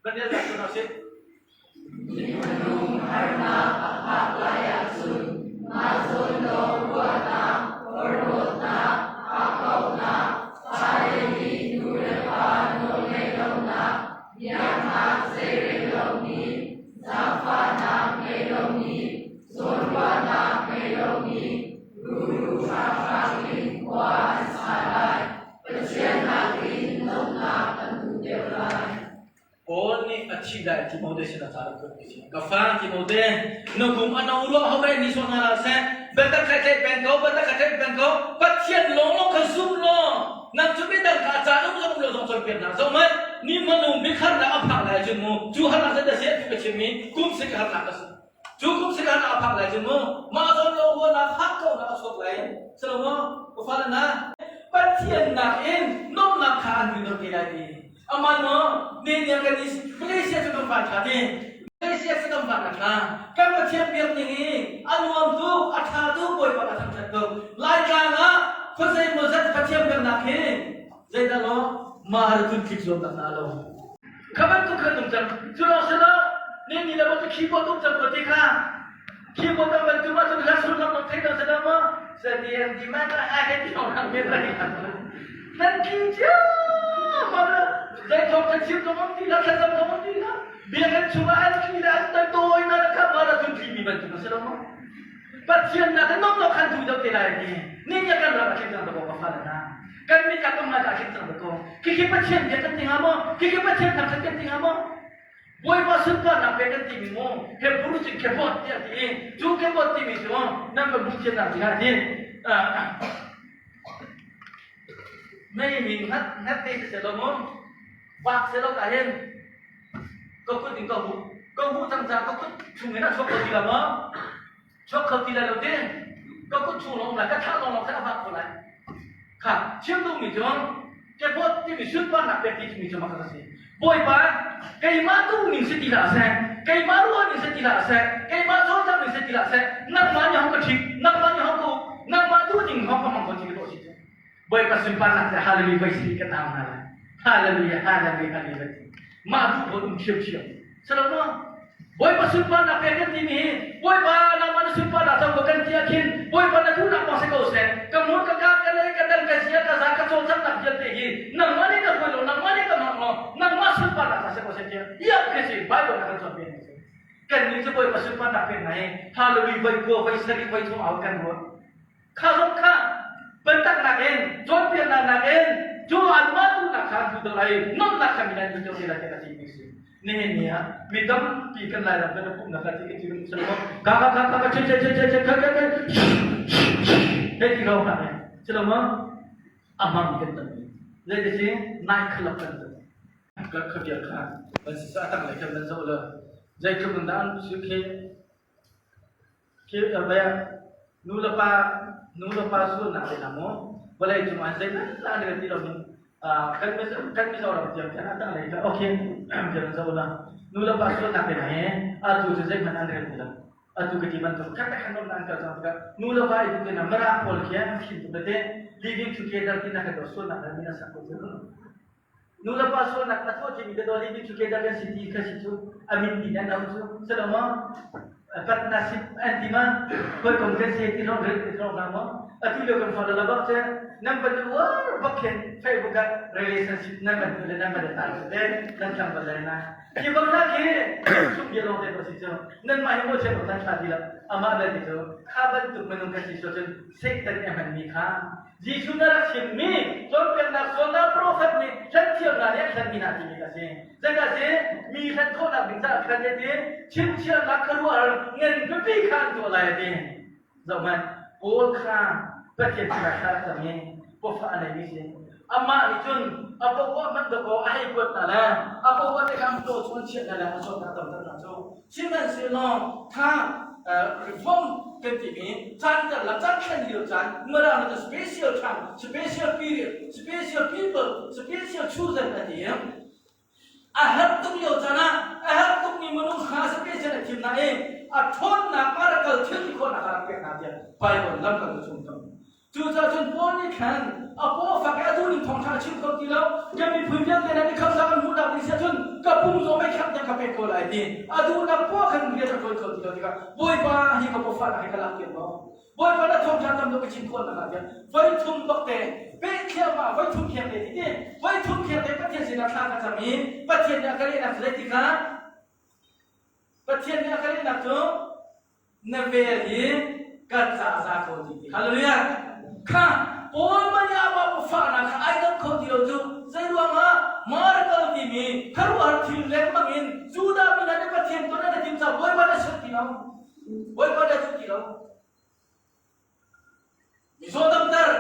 kan rel ta tu hna sih. Minung harnak a phak lai ahcun mah zawn lawng ruahnak, porhlawtnak, hakkauhnak, fale nih nu le pa nawlngaih lonak, biaknak zeirel lomi, zaangfahnak ngei lomi, zawnruahnak ngei lomi, ruru hranghrang in khua an sa lai. Pathian nakin lawmhnak an hmu deuh lai. Paul nih a thih lai Timote sin a ca rak kuat mi si. Ka fa Timote, na kum a no rua ho ni sawh hna hlah seh. Biatak kha tlaih peng ko, biatak kha tlaih peng ko. Pathian lawnglawng kha zum law, nang cu midang kha a caan um zong um lo zong cawnpiak hna. Zohhmanh, ni hmanung bik harnak a phak lai cun mu, cu harnak cu dah si a tu ka chimmi kum sik harnak a si. Cu kum sik harnak a phak lai cun mu, mah zawn lo huanak hak ko nak a chuak lai. Si lo maw? Ka fale hna, Pathian nakin nuamhnak kha an duh deuh te lai ti. Aman maw ne kan i Malaysia cu kan van ṭha ti. Malaysia cu kan van a ṭha. Kan Pathian biak ning i a nuam tuk, a ṭha tuk, Bawipa ka thangṭhat tuk. Laitlang ah khuazei maw zat Pathian biaknak hi zeidah law marathon tlik zuamnak hna lo. Kha bantuk khan um cang. Cu lawng si lo, ne ni le maw keyboard um cang ko ti kha. Keyboard ang bantu ma cun hla sullam lang thei lo si lo maw? Sadian di mana a he ti hong hang men rai. Nan tling cio. Ma zei thawng kan chim zong um ti la thlacam zong um ti la biakinn chungah an tli le an tai tawi na kha ma la cun tli mi bantuk a si lo maw? Pathian nak in nomno khan tu deuh te lai ni ning ya kan ram a tling cang ko ka fa na kan mi ka tum na ka tling cang ko khi khi Pathian bia kan ti nga maw khi khi Pathian thang kan ti nga maw Bawipa sunparnak pe kan timi mu Hebrew cun kebot tiah ti i cu kebot timi cu nan kan hmuh thiam nak dingah hin mei min ngat ngat te si lo mu bak se lo ta hin ka kut in ka hu ka hu cang ca ka kut chung in a chuak kho ti lo maw chuak kho ti lai lo ti ka kut chung lawng lai ka thlah lawng lawng khan a vak ko lai kha chim duhmi cu kepot timi sunparnak pek ti timi cu mah kha si bawipa keimah duh ning si ti hlah seh keimah ruah ning si ti hlah seh keimah cawlcang ning si ti hlah seh nangmah nih hong ka ṭhit nangmah nih hong ka uk nangmah duh ning hong ka hmang ko ti ka dawh si cu Bawipa sunparnak le hallelujah voi si kan au hna lai. Hallelujah, hallelujah, hallelujah. Mah duh pawl um ṭhiamṭhiam. Salo maw? Bawipa sunparnak pek kan timi hi Bawipa nangmah na sunparnak cang ko kan ti ah khin Bawipa na duhnak bang si ko seh. Ka mur ka ka ka lei ka dang ka zia ka za ka cawlcanghnak vialte hi nangmah nih ka hruai lo nangmah nih ka hmang lo nangmah sunparnak ca si ko seh tiah iap khi si Bible na kan cawnpiak mi si. Kan nih cu Bawipa sunparnak pek na hi hallelujah voi kua voi sarih voi thum au kan ruat. Kha zong kha biataknak in cawnpiaknak nakin cu anmah duhnak kha an duh deuh lai i nuamhnak kha mi nih an duh deuh te lai tiah ka ti mi si. Nihin ni ah mi tampi kan Lairam kan i pumhnak ah ti ka ti si lo ka ka ka ka ka che che che che che ka ka ka hei ti ko hna si lo maw a hmang kan tampi zei ti nai khalap kan tam ka khabia kha ban si sa tang lei khan nan zoh le zeitluk in dah an si khi Khi nu le pa nu le pa sualnak te hna maw vawlei cungah zeihmanh an rel ti loin kan kan Mizoram tiang khan a tanglei kha okay kan zoh la nu le pa sualnak te hna he atu cu zeihmanh an rel ti lo atu ka ti bantuk khat khan nom an kal cang tikah nu le pa i te na Mara pawl khi an thin tuk te living together ti na kan sualnak min a sak ko cu Nu le pa sualnak a tuah timi ka daw living together kan si ti kha si cu a min ti an au cu silo maw partnership an ti ma hawikom kan si ti rong ti rong hna maw atu lio kan fa la bak che nan ban uar bak khin Facebook ah relationship nan ban le nan ban ta te nan tlang bal lai na hi bang na khi sum bia long te ko si cu nan mah hi mo che ko tan thla ti lo amah bel ti cu kha bantuk minung kan si so cun Satan a hman mi kha Jesuh na rak chimmi cawnpiaknak sualnak profet nih hlenthiamnak nih an hlenmi hna timi a si. Zeidah si mi hlen khawhnak ding caah khan ti chimchiahnak khuaruahhar ngan pipi kha an tuah lai a ti. Zohhmanh, Paul kha Pathian sinah thla a cam i pawfah a neimi si. Amah nih cun a paoh hmanh dakaw a hei kuat hna le a paoh te kha an taw chung an chiah hna le a zawtnak damter hna cu. Sihmanhsehlaw kha reform kan timi caan karlak caan thlen lio caan Mirang nih special time, special period, special people, special chosen a ti. A herh tuk lio caan ah a herh tukmi minung kha special a thim hna i a ṭhawnnak miracle thil ti khawhnak a rak pek hna tiah Bible lamkaltu chung tam. Cucaah cun Paul nih khan a paw fak i a duh ning thawngṭha a chim kho ti lo. Kan miphun vialte nih khamhnak an hmuhnak ding si ahcun ka pum zong mei khamh tiang ka pek ko lai ti. A duhnak poah khan rian a ṭuan kho ti lo tikah Bawipa hi ka pawfahnak hi ka lak piak law Bawipa na thawngṭha tam deuh ka chim khawh nakah tiah voi thum bak te peh thliahmah voi thum khiak te ti ti voi thum khiak te Pathian sinah thla ka cam i Pathian nih a ka lehnak cu zeitikah Pathian nih a ka lehnak cu na vel hi kan ca za kho ti ti hallelujah kha Paul manya ma fahnak kha ai dam kho ti lo cu zei ruangah miracle timi kharuahar thil lengmang in Judah mi hna nih Pathian ton an i tim caah Bawipa na sut ti lo Bawipa na sut ti lo Mizaw damter,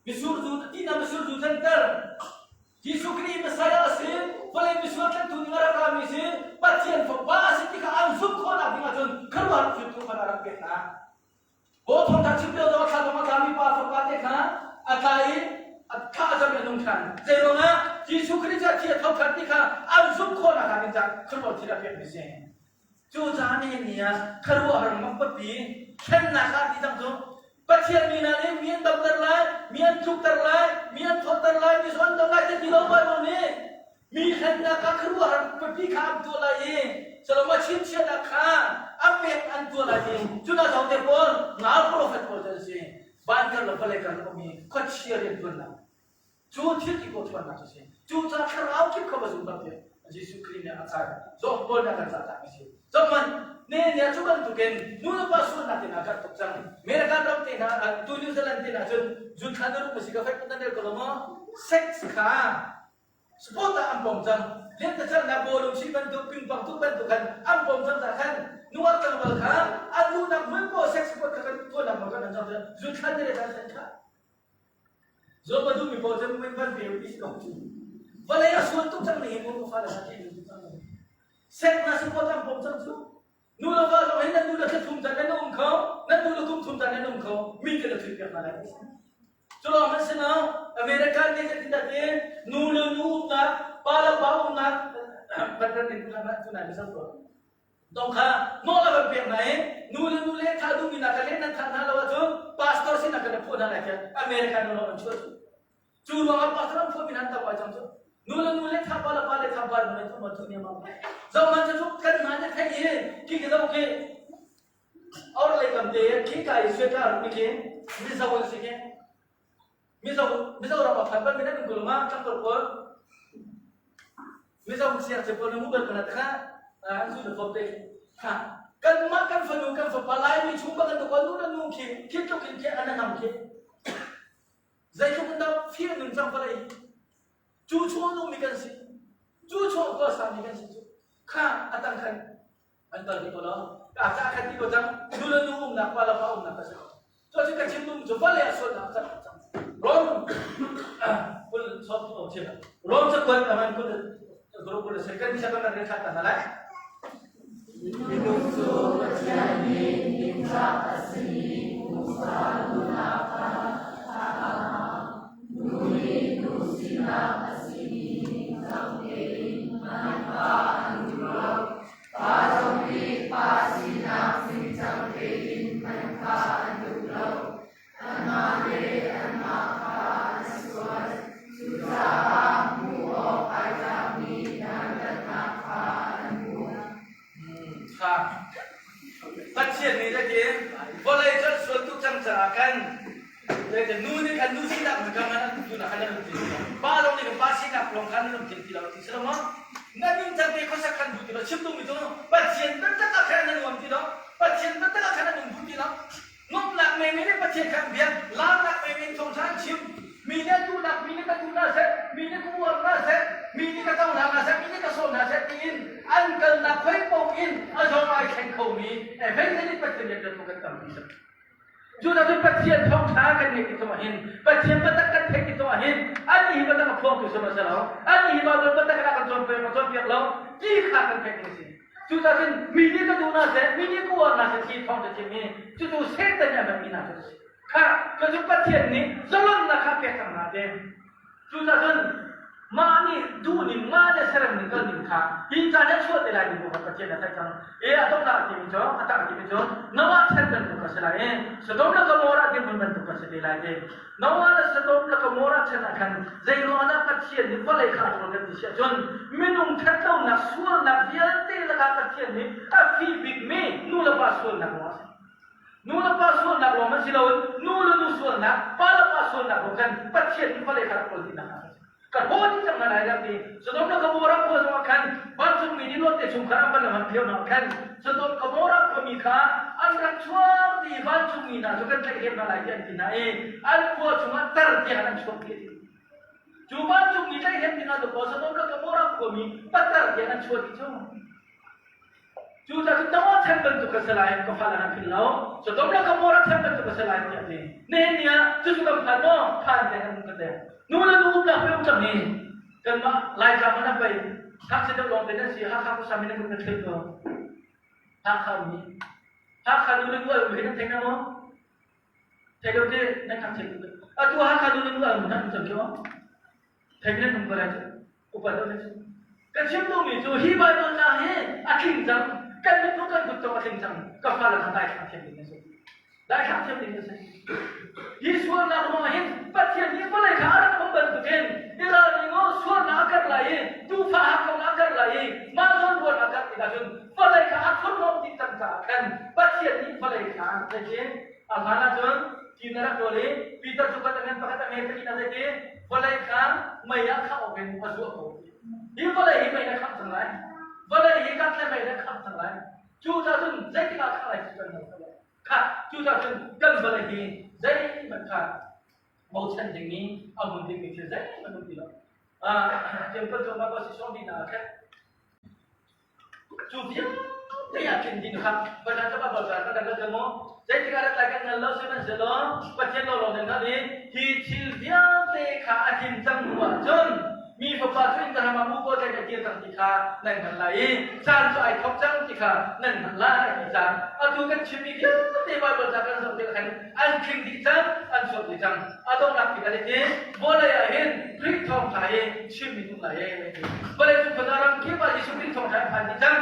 misur zu tihna misur zu thlenter. Jesuh Khrih Messiah a si, vawlei misual tlantu ding a rak rami si, Pathian Fapa a si ti kha an zumh khawhnak ding ahcun khuaruahhar thil tu khan a rak pek hna. Baw thawngtha chim lio zong a thla zong a tlami pa fapa te kha a tla i a thla a zam i a nung ṭhan. Zeiruangah Jesuh Khrih cu a thi a tho ṭhan ti kha an zumh khawhnak ding caah khuaruahhar thil a pekmi si. Cucaah nihin ni ah khuaruahhar mak papi thlennak ah ti cang cu Pathian mi hna nih mi an damter lai, mi an tlukter lai, mi an thawtter lai, mi zawn dam lai ti lo Bible nih mi hlennak ah khuaruahhar papi kha an tuah lai i Solomon chinchiahnak kha a pek an tuah lai i cu hna zong te pawl ngal profet pawl cu an si. Van kar le vawlei kar le um i khuachia riantuannak. Cu thil ti ko ṭhawnnak cu si. Cu ca thlarau kip kha va zum bak tiah Jesuh Khrih nih a kai. Zawh pawl nih a kan cahtakmi si. Zohhmanh, ne nih cu bantukin nu le pa sualnak te hna karh tuk cang. American ram te hna, tu New Zealand te hna cun zun thla na rum a si ka fek nan rel ko lo maw? Sex kha sport ah an pom cang. Lentecelhnak bawlung chih bantuk, pingpang tuk bantuk khan an pom cang caah khan nungak tlangval kha an duhnak hmun paoh sex sport kha kan tuahnak nawl kan an cang. Zun thla ne le kan kha Zawt a duhmi paoh cu min van pe u ti si ko cu. Vawlei a sual tuk cang ning hi mu ka fale sa ṭih tuk cang. Sek na support an pom cang cu. Nu le va zong hin nan nu le thla thum caan nan um kho, nan nu le kum thum caan nan um kho, mi kan thut piak hna lai ti si. Cu lawng hmanh si lo, American nih zeitin dah ti nu le nu umnak, pa le pa umnak, Pathian nih tu nai misal tuah. Dong kha nawl a kan pek hna i nu le nu le thah duhmi hna kha le nan thah hna lo ahcun pastor sinah kan i phuah hna lai tiah America nu an chuah cu. Cu ruangah pastor an phuahmi hna an tam ai cang cu. Nu le nu le thah pa le pa le thah pa le nu le thu ne ma. Zoh man cu kan hna ne thei i ki ki zo ki or lei kam te khi ka i suai ka ru mi khi Mizo an si khi Mizo Mizoram a phan bal mi nan um ko lo ma tlangkol pawl Mizo siangceu pawl na mu bal ko na kha an zu na fop te ha kanmah kan fanu kan fapa Laimi chung bak an ko nu na nu khi khi tluk in khi an nam khi zeitluk in dah fir nun cang vawlei cu chung nung mi kan si cu chung ko sa mi kan si cu kha atang khan an kal ti ko lo a ka khan ti ko cang nu le nu umnak pa le pa umnak ka si ko cu cu ka chim dum cu vale a sualnak cang cang rom kul sop o chim rom ca kuat aman kul guru kul se kan bisa kan ren khat ta lai Minung cu Pathian nih ningzak a simi pumsa duhnak kha a hmang. Nu nih nu sinak a simi ningcang tein hman kha an duh lo. Pa zong nih pa sinak ningcang tein hman kha an duh lo. Anmah le anmah kha an sual. Cucaah hmuh awk ai tlakmi dantatnak kha an hmu. Kha Pathian nih le vawlei cu an sual tuk cang caah khan nu nih khan nu sinak hmun kha an tu nak khan an lungthin ti lo pa lawng nih pa sinak lawng khan an lungthin ti lo ti si lo maw na ningcang te khuasak khan duh ti lo chim duhmi cu Pathian taktak ah khan an nuam ti lo Pathian taktak ah khan an um duh ti lo Nuamhnak menmen in Pathian kha an biak, laarnak menmen in thawngṭha an chim. Mi nih an duhnak, mi nih ka duh hna seh, mi nih ka uar hna seh, mi nih ka co hna hna seh, mi nih ka sawm hna seh tiin an kalnak khoi paoh in a zawng ai thleng khomi evangelist Pathian rianṭuan kan tampi cang. Cu cun Pathian thawngṭha kan ngeih ti zongah hin, Pathian biatak kan theih ti zongah hin, an hi biatak a phuangtu si maw si lo, an hi Baibal biatak in a kan cawnpiak maw cawnpiak lo, ti kha kan theih ding a si. Cucaah cun mi nih ka duh hna seh, mi nih ka uar hna seh ti thawng cu chim i cucu Satan nih a hmanmi hna cu a si. Kha cucu Pathian nih zalonnak kha a pek cang hna ti. Cucaah cun mah nih duhning, mah le seremning kalning kha hi caan hi a chuah te lai ding kha Pathian a theih cang. E a donghnak a timi cu, a tak a timi cu Noah chan bantuk a si lai i Sodom le Gomorrah dirhmun bantuk a si te lai ti. Noah le Sodom le Gomorrah chan ah khan zeiruangah dah Pathian nih vawlei kha a ṭawl kan ti si ahcun minung ṭhatlonak sualnak vialte lakah Pathian nih a fih bikmi nu le pa sualnak ruangah a si. Nu le pa sualnak lawng hmanh si loin nu le nu sualnak, pa le pa sualnak ruang khan Pathian nih vawlei kha rak ṭawl dihnak a si. Ka hlaw dih cang hna lai dah ti. Sodom le Gomorrah khua zongah khan vancungmi nih Lot te chungkhar an van lam phio hna khan Sodom Gomorrah khuami kha an rak chuak ti vancungmi hna cu kan tlaihhrem hna lai ti an ti hna i an khua chungah tar tiang an chuak ti a ti. Cu vancungmi tlaihhrem ding ah dawkaw Sodom le Gomorrah khuami patar tiang an chuah ti cu. Cucaah cun Noah chan bantuk ka si lai, ka fale nan philh lo. Sodom le Gomorrah chan bantuk ka si lai tiah a ti. Nihin ni ah cucu kan phan maw? Phan te kan um ka te. Nu le nu umnak pe um cang hi. Kanmah Laitlang ah nan pei ngakchia deuh lawng te nan si Hakha khuasa mi nan kan thil ko. Hakha mi. Hakha nu le nu ai um hi nan thei na maw? Thei lo te nan ngakchia tuk. Atu Hakha nu le nu ai um nan um cang khi maw? Thei nan um ko lai cu. Upa deuh na si. Ka chim duhmi cu hi Baibal ca hi a tling cang. Kan mit kan kut zong a tling cang. Ka fale kha daithlang thiam ding na si. Daithlang thiam ding na si. Hi sualnak ruangah hin Pathian nih vawlei kha a rak um bantukin Israel mi sualnak a karh lai i tuufa hakkaunak a karh lai i mah zawn ruahnak a karh tikah cun vawlei kha a thurhnawm dih cang caah khan Pathian nih vawlei kha zeitin? A hlan ahcun ti na rak rawl i Peter cu khat a ngan pakhat a nge pakhat a zeiti vawlei kha mei ah khangh awk in a zuah ko. Hi vawlei hi mei na khangh cang lai. Vawlei hi kat le mei na khangh cang lai. Cucaah cun zeitik ah khangh lai ti kan hngal lo. Kha cucaah cun kan vawlei hi zeihmanh kha bochan dingmi a hmun dingmi thil zeihmanh um ti lo. Temple cungah ka si sawm dih hna khan Cu vialte ah khin din kha Pathian cu Baibal ca kan rak maw? Zeitik ah rak lai kan hngal lo sihmanhsehlaw Pathian lawnglawng nih hngalh i hi thil vialte kha a tlin cang hnu ahcun mi fapa cu inn ka ram ah muko tlaih a kir cang ti kha nan hngalh lai i caan cu ai thawk cang ti kha nan hngalh lai ti caan atu kan chimmi vialte Baibal ca kan zoh tikah khan an tling dih cang an chuak dih cang a donghnak bik ah hi vawlei ah hin Khrih thawngṭha hi chimmi um lai ee vawlei cung khuaza ram kip ah Jesuh Khrih thawngṭha hi phan dih cang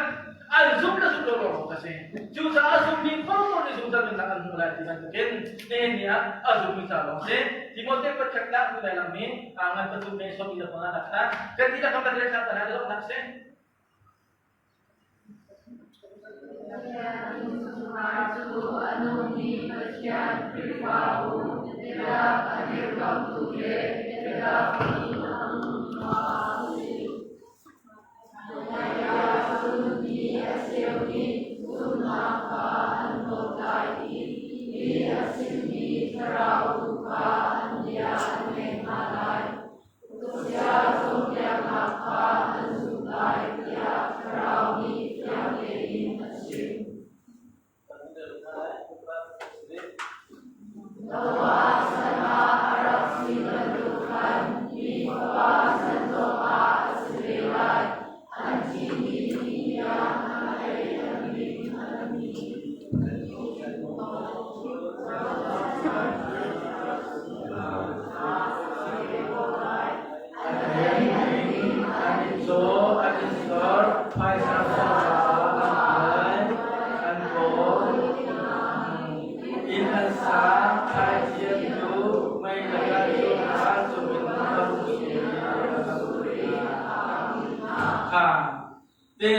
an zum le zum lo lawng ka si cucaah a zummi paoh nih zungzal nunnak an hmu lai ti bantukin nihin ni ah a zummi ca lawng si Timote pakhatnak nu lai langmi ngan pathum me sawm le panga nak kha kan dihlak kan rel thla ta na nak si Pathian innchungkhar cu a nungmi Pathian Khrihfabu biatak a dirkamhtu le biatak in a hmangtu a si. Nai ahcun mi a cheu nih zumhnak kha an hlawt lai i lih a chimmi thlarau tu kha an bia an ngaih hna lai. Khuachia cawnpiaknak kha an zumh lai tiah Thlarau nih fiang tein a chim. Noah chan ah a rak si bantuk khan mi Fapa chan zongah a si ve lai. An thih dih ni tiang a ei a ding a mi. An i caw, an i sor, phaisa an hal, an kawl. Inn an sa, thlaici an tuh, mei lakah cawfa cung in a rung sur i a Te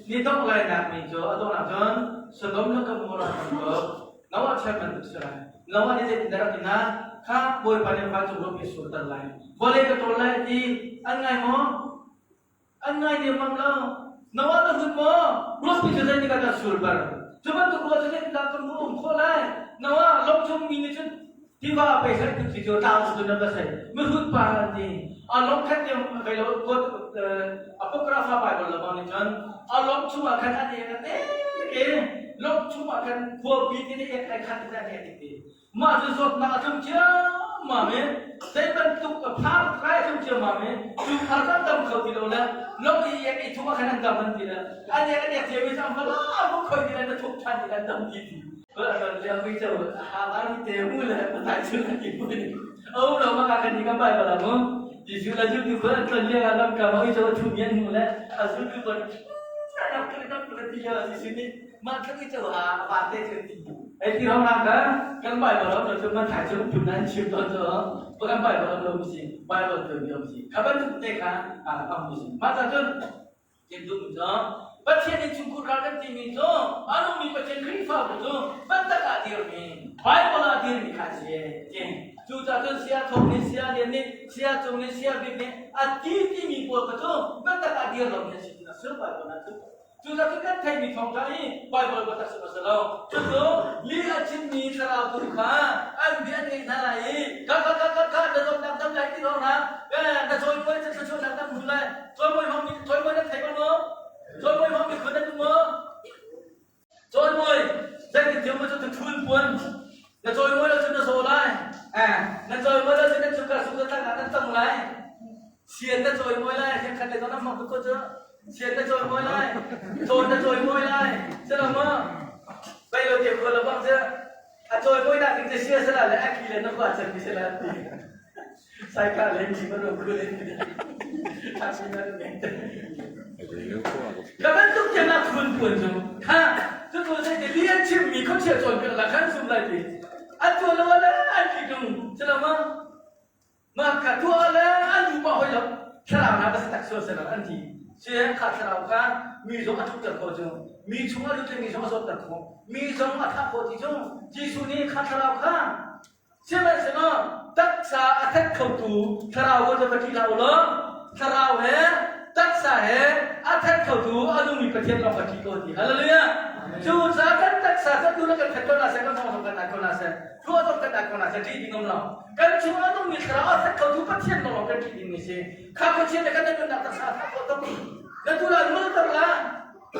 ni dongh lainak mi cu a donghnak cun Sodom le Gomorrah bantuk Noah chan bantuk si lai. Noah nih zeitin rak inn ah kha Bawipa nih vancung ruahpi a surter lai. Vawlei ka ṭawl lai ti an ngai maw? An ngai niammam lo. Noah na zut maw? Ruahpi cu zeitik ah dah sur ber? Cu bantuk ruah cu zeitindah kan um khawh lai? Noah lawng chung mi nih cun tiva pei sai tuk si cu tlang cu nan va sai mihrut pa an ti a lawng khat tiang kai lo kot apocrypha bible la bang nih cun a lawng chungah khan an ek an ek e lawng chungah khan khuapi te ek ai khat te an ek ti mah cu zawtnak a tlung ciammam e zei bantuk phar kai a tlung ciammam e cu phar kan dam kho ti lo le lawng i ek i thuk ah khan an dam an ti le an ek an ek cia mi sang fala mu khoi ti le na thuk than ti le an dam ti ti Pathian nih chungkhur ral kan timi cu a nungmi Pathian Khrihfabu cu biatak ah dirmi Bible ah dirmi kha a si. Cucaah cun sia thawng nih sia lian nih sia cung nih sia bik nih a ti timi pawl kha cu biatak ah dir lomi an si ti a si Bible ah cun. Cucaah cun kan theihmi thawngṭha hi Bible biatak si a si lo. Cucu lih a chimmi thlarau tu kha an bia an ngeih hna lai i ka ka ka ka ka na zawtnak dam lai ti lawng hna na cawimawi cu thluachuahnak dam hmu lai Cawimawi hmang mi cawimawi nan thei bal maw? Cawimawi hmang mi khun nan um maw? Cawimawi zeitin thiam cu tu thun puan na cawimawi lo cun na zaw lai. Eh, na cawimawi lo cun na cuka suka tlang ah nan tong lai. Sian na cawimawi lai, hian khat le zong na hmang tuk ko cu. Sian na cawimawi lai, cawn na cawimawi lai. Silo maw? Bai lo te khua lo bang cu a cawimawi nak ding cu sia sala le a ki le na khua chan mi sala ti. Saikah le mi ban khul in Ka bantuk tiang ah khun puan cu kha cu tu zei ti lian chim mi khuachia cawn piak la khan sum lai ti an tuah lo le an ti tung si lo ma ma ka tuah le an duh pa hoi lo. Thlarau hna va si tak sual selaw an ti. Sian kha thlarau kha mi zong a thukter khawh cu. Mi chung a lut le mi zong a zawtter khawh. Mi zong a thah khawh ti cu Jesuh nih kha thlarau kha sihmanhsehlaw taksa a that khotu thlarau ko cu va ṭih hlah u law thlarau he taksa he a that khotu a nungmi Pathian lawng va ṭih ko ti. Hallelujah! Cucaah kan taksa kan tu le kan that ko hna seh, kan thawng zong kan nai ko hna seh, ruah zong kan nai ko hna seh, ṭih ding um lo. Kan chung a nungmi thlarau a that khotu Pathian lawng kan ṭih dingmi si. Kha Pathian le kan nunnak taksa a thah khawh tuk. Na tu la nul tar la.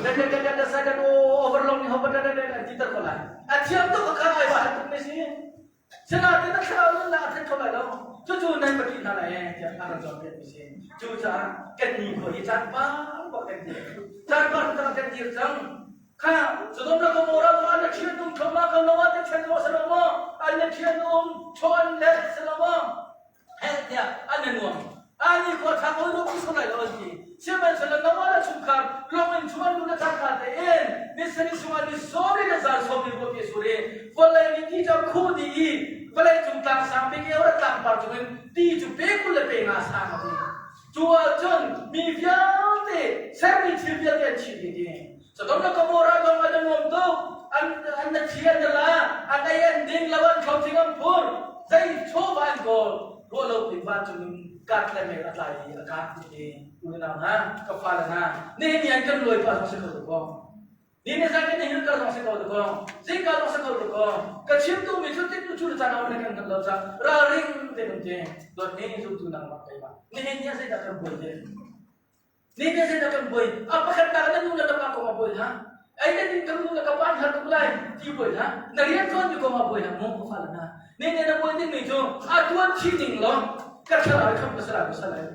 Da da da da da sa da overlong ni ho ba da da da ti tar ko lai. A thiam tuk kha ai wa tuk mi si. Sinain na thlarau nunnak a that kho lai lo. Cucu nan va ṭih hna lai ee tiah a kan cawnpiak mi si. Cucaah kan ni khua hi caan par bak kan dir. Caan par kan dir cang. Kha Sodom le Gomorrah cu an thian um thoma kan lo ah te thian lo si lo maw? An thian um chawn le si lo maw? Heh tiah an i nuam. Ani khua tha ko lo ki lai lo an ti. Sihmanhsehlaw Noah le chungkhar lawng in chung an lu le cangka tein ni sarih chungah ni sawm le zan sawm ni ruah pi sur i vawlei nih ti cu a khuh dih i vawlei cung tlang sang bik i tlangpar cungin ti cu pe 20 le pe nga sang a ti. Cu ahcun mi vialte sermi thil vialte an chim dih ti. Sodom le Gomorrah zong an i nuam tuk. An an na thi an la, an ei an ding, lo an thlo thing an phur. Zei chawva an kawl. Ruah lo piin vancung in kat le mel a tlai i a kat ti ti. Unau hna, ka fale hna, nihin ni an kan luai pah zong si kho tuk ko. Ni ni zan kan i hil kar zong si ko tuk ko. Zingka zong si kho tuk ko. Ka chim duhmi cu tik cu caan a um le kan hngalh lo cah ralring tein um te. Dawt ni zumtu nangmah keimah. Nihin ni ah zeidah kan buai te? Ni te zeidah kan buai? A pakhatnak na nu le na pa kong ah buai hlah. Ei na din kan nu le ka pa an har tuk lai ti buai hlah. Na rian ṭuan mi kong ah buai hlah mu ka fale hna. Ni ne na buai dingmi cu a ṭuan chih ning law ka thlarau i khamh ka si lai maw si lai.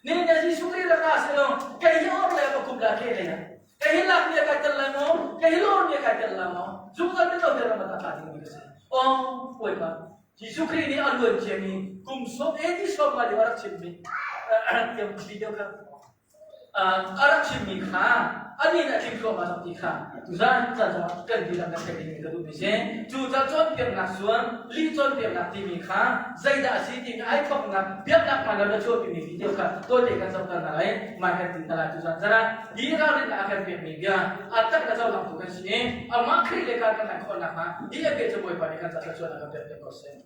Ni ne Jesuh Khrih rak ra seh law kei hi or le ka kum la ke lei ah. Kei hi lak mi a kai tel lai maw? Kei hi lor mi a kai tel lai maw? Zungzal min lo te ram ah ta dingmi ka si. Oh, Bawipa, Jesuh Khrih nih a luan ciami kum sawm e ti sawm nga lio a rak chimmi tiang video kha a rak chimmi kha anih nih a tling thluahmah cang ti kha tuzan caan zongah kan dihlak kan theih ding ka duhmi si. Cu ca cawnpiaknak suan lih cawnpiaknak timi kha zeidah a si timi ai thawknak biaknak hmaan lo na chuahpimi video kha tawite kan zohter hna lai mai kan ti hna lai tuzan caan ah hi ralrinnak a kan pekmi bia a tak na cohlangtu kan si i amah Khrih le kan kan khawh nakhnga hi a bia cu Bawipa nih kan ca thluachuahnak kan pek piak ko seh.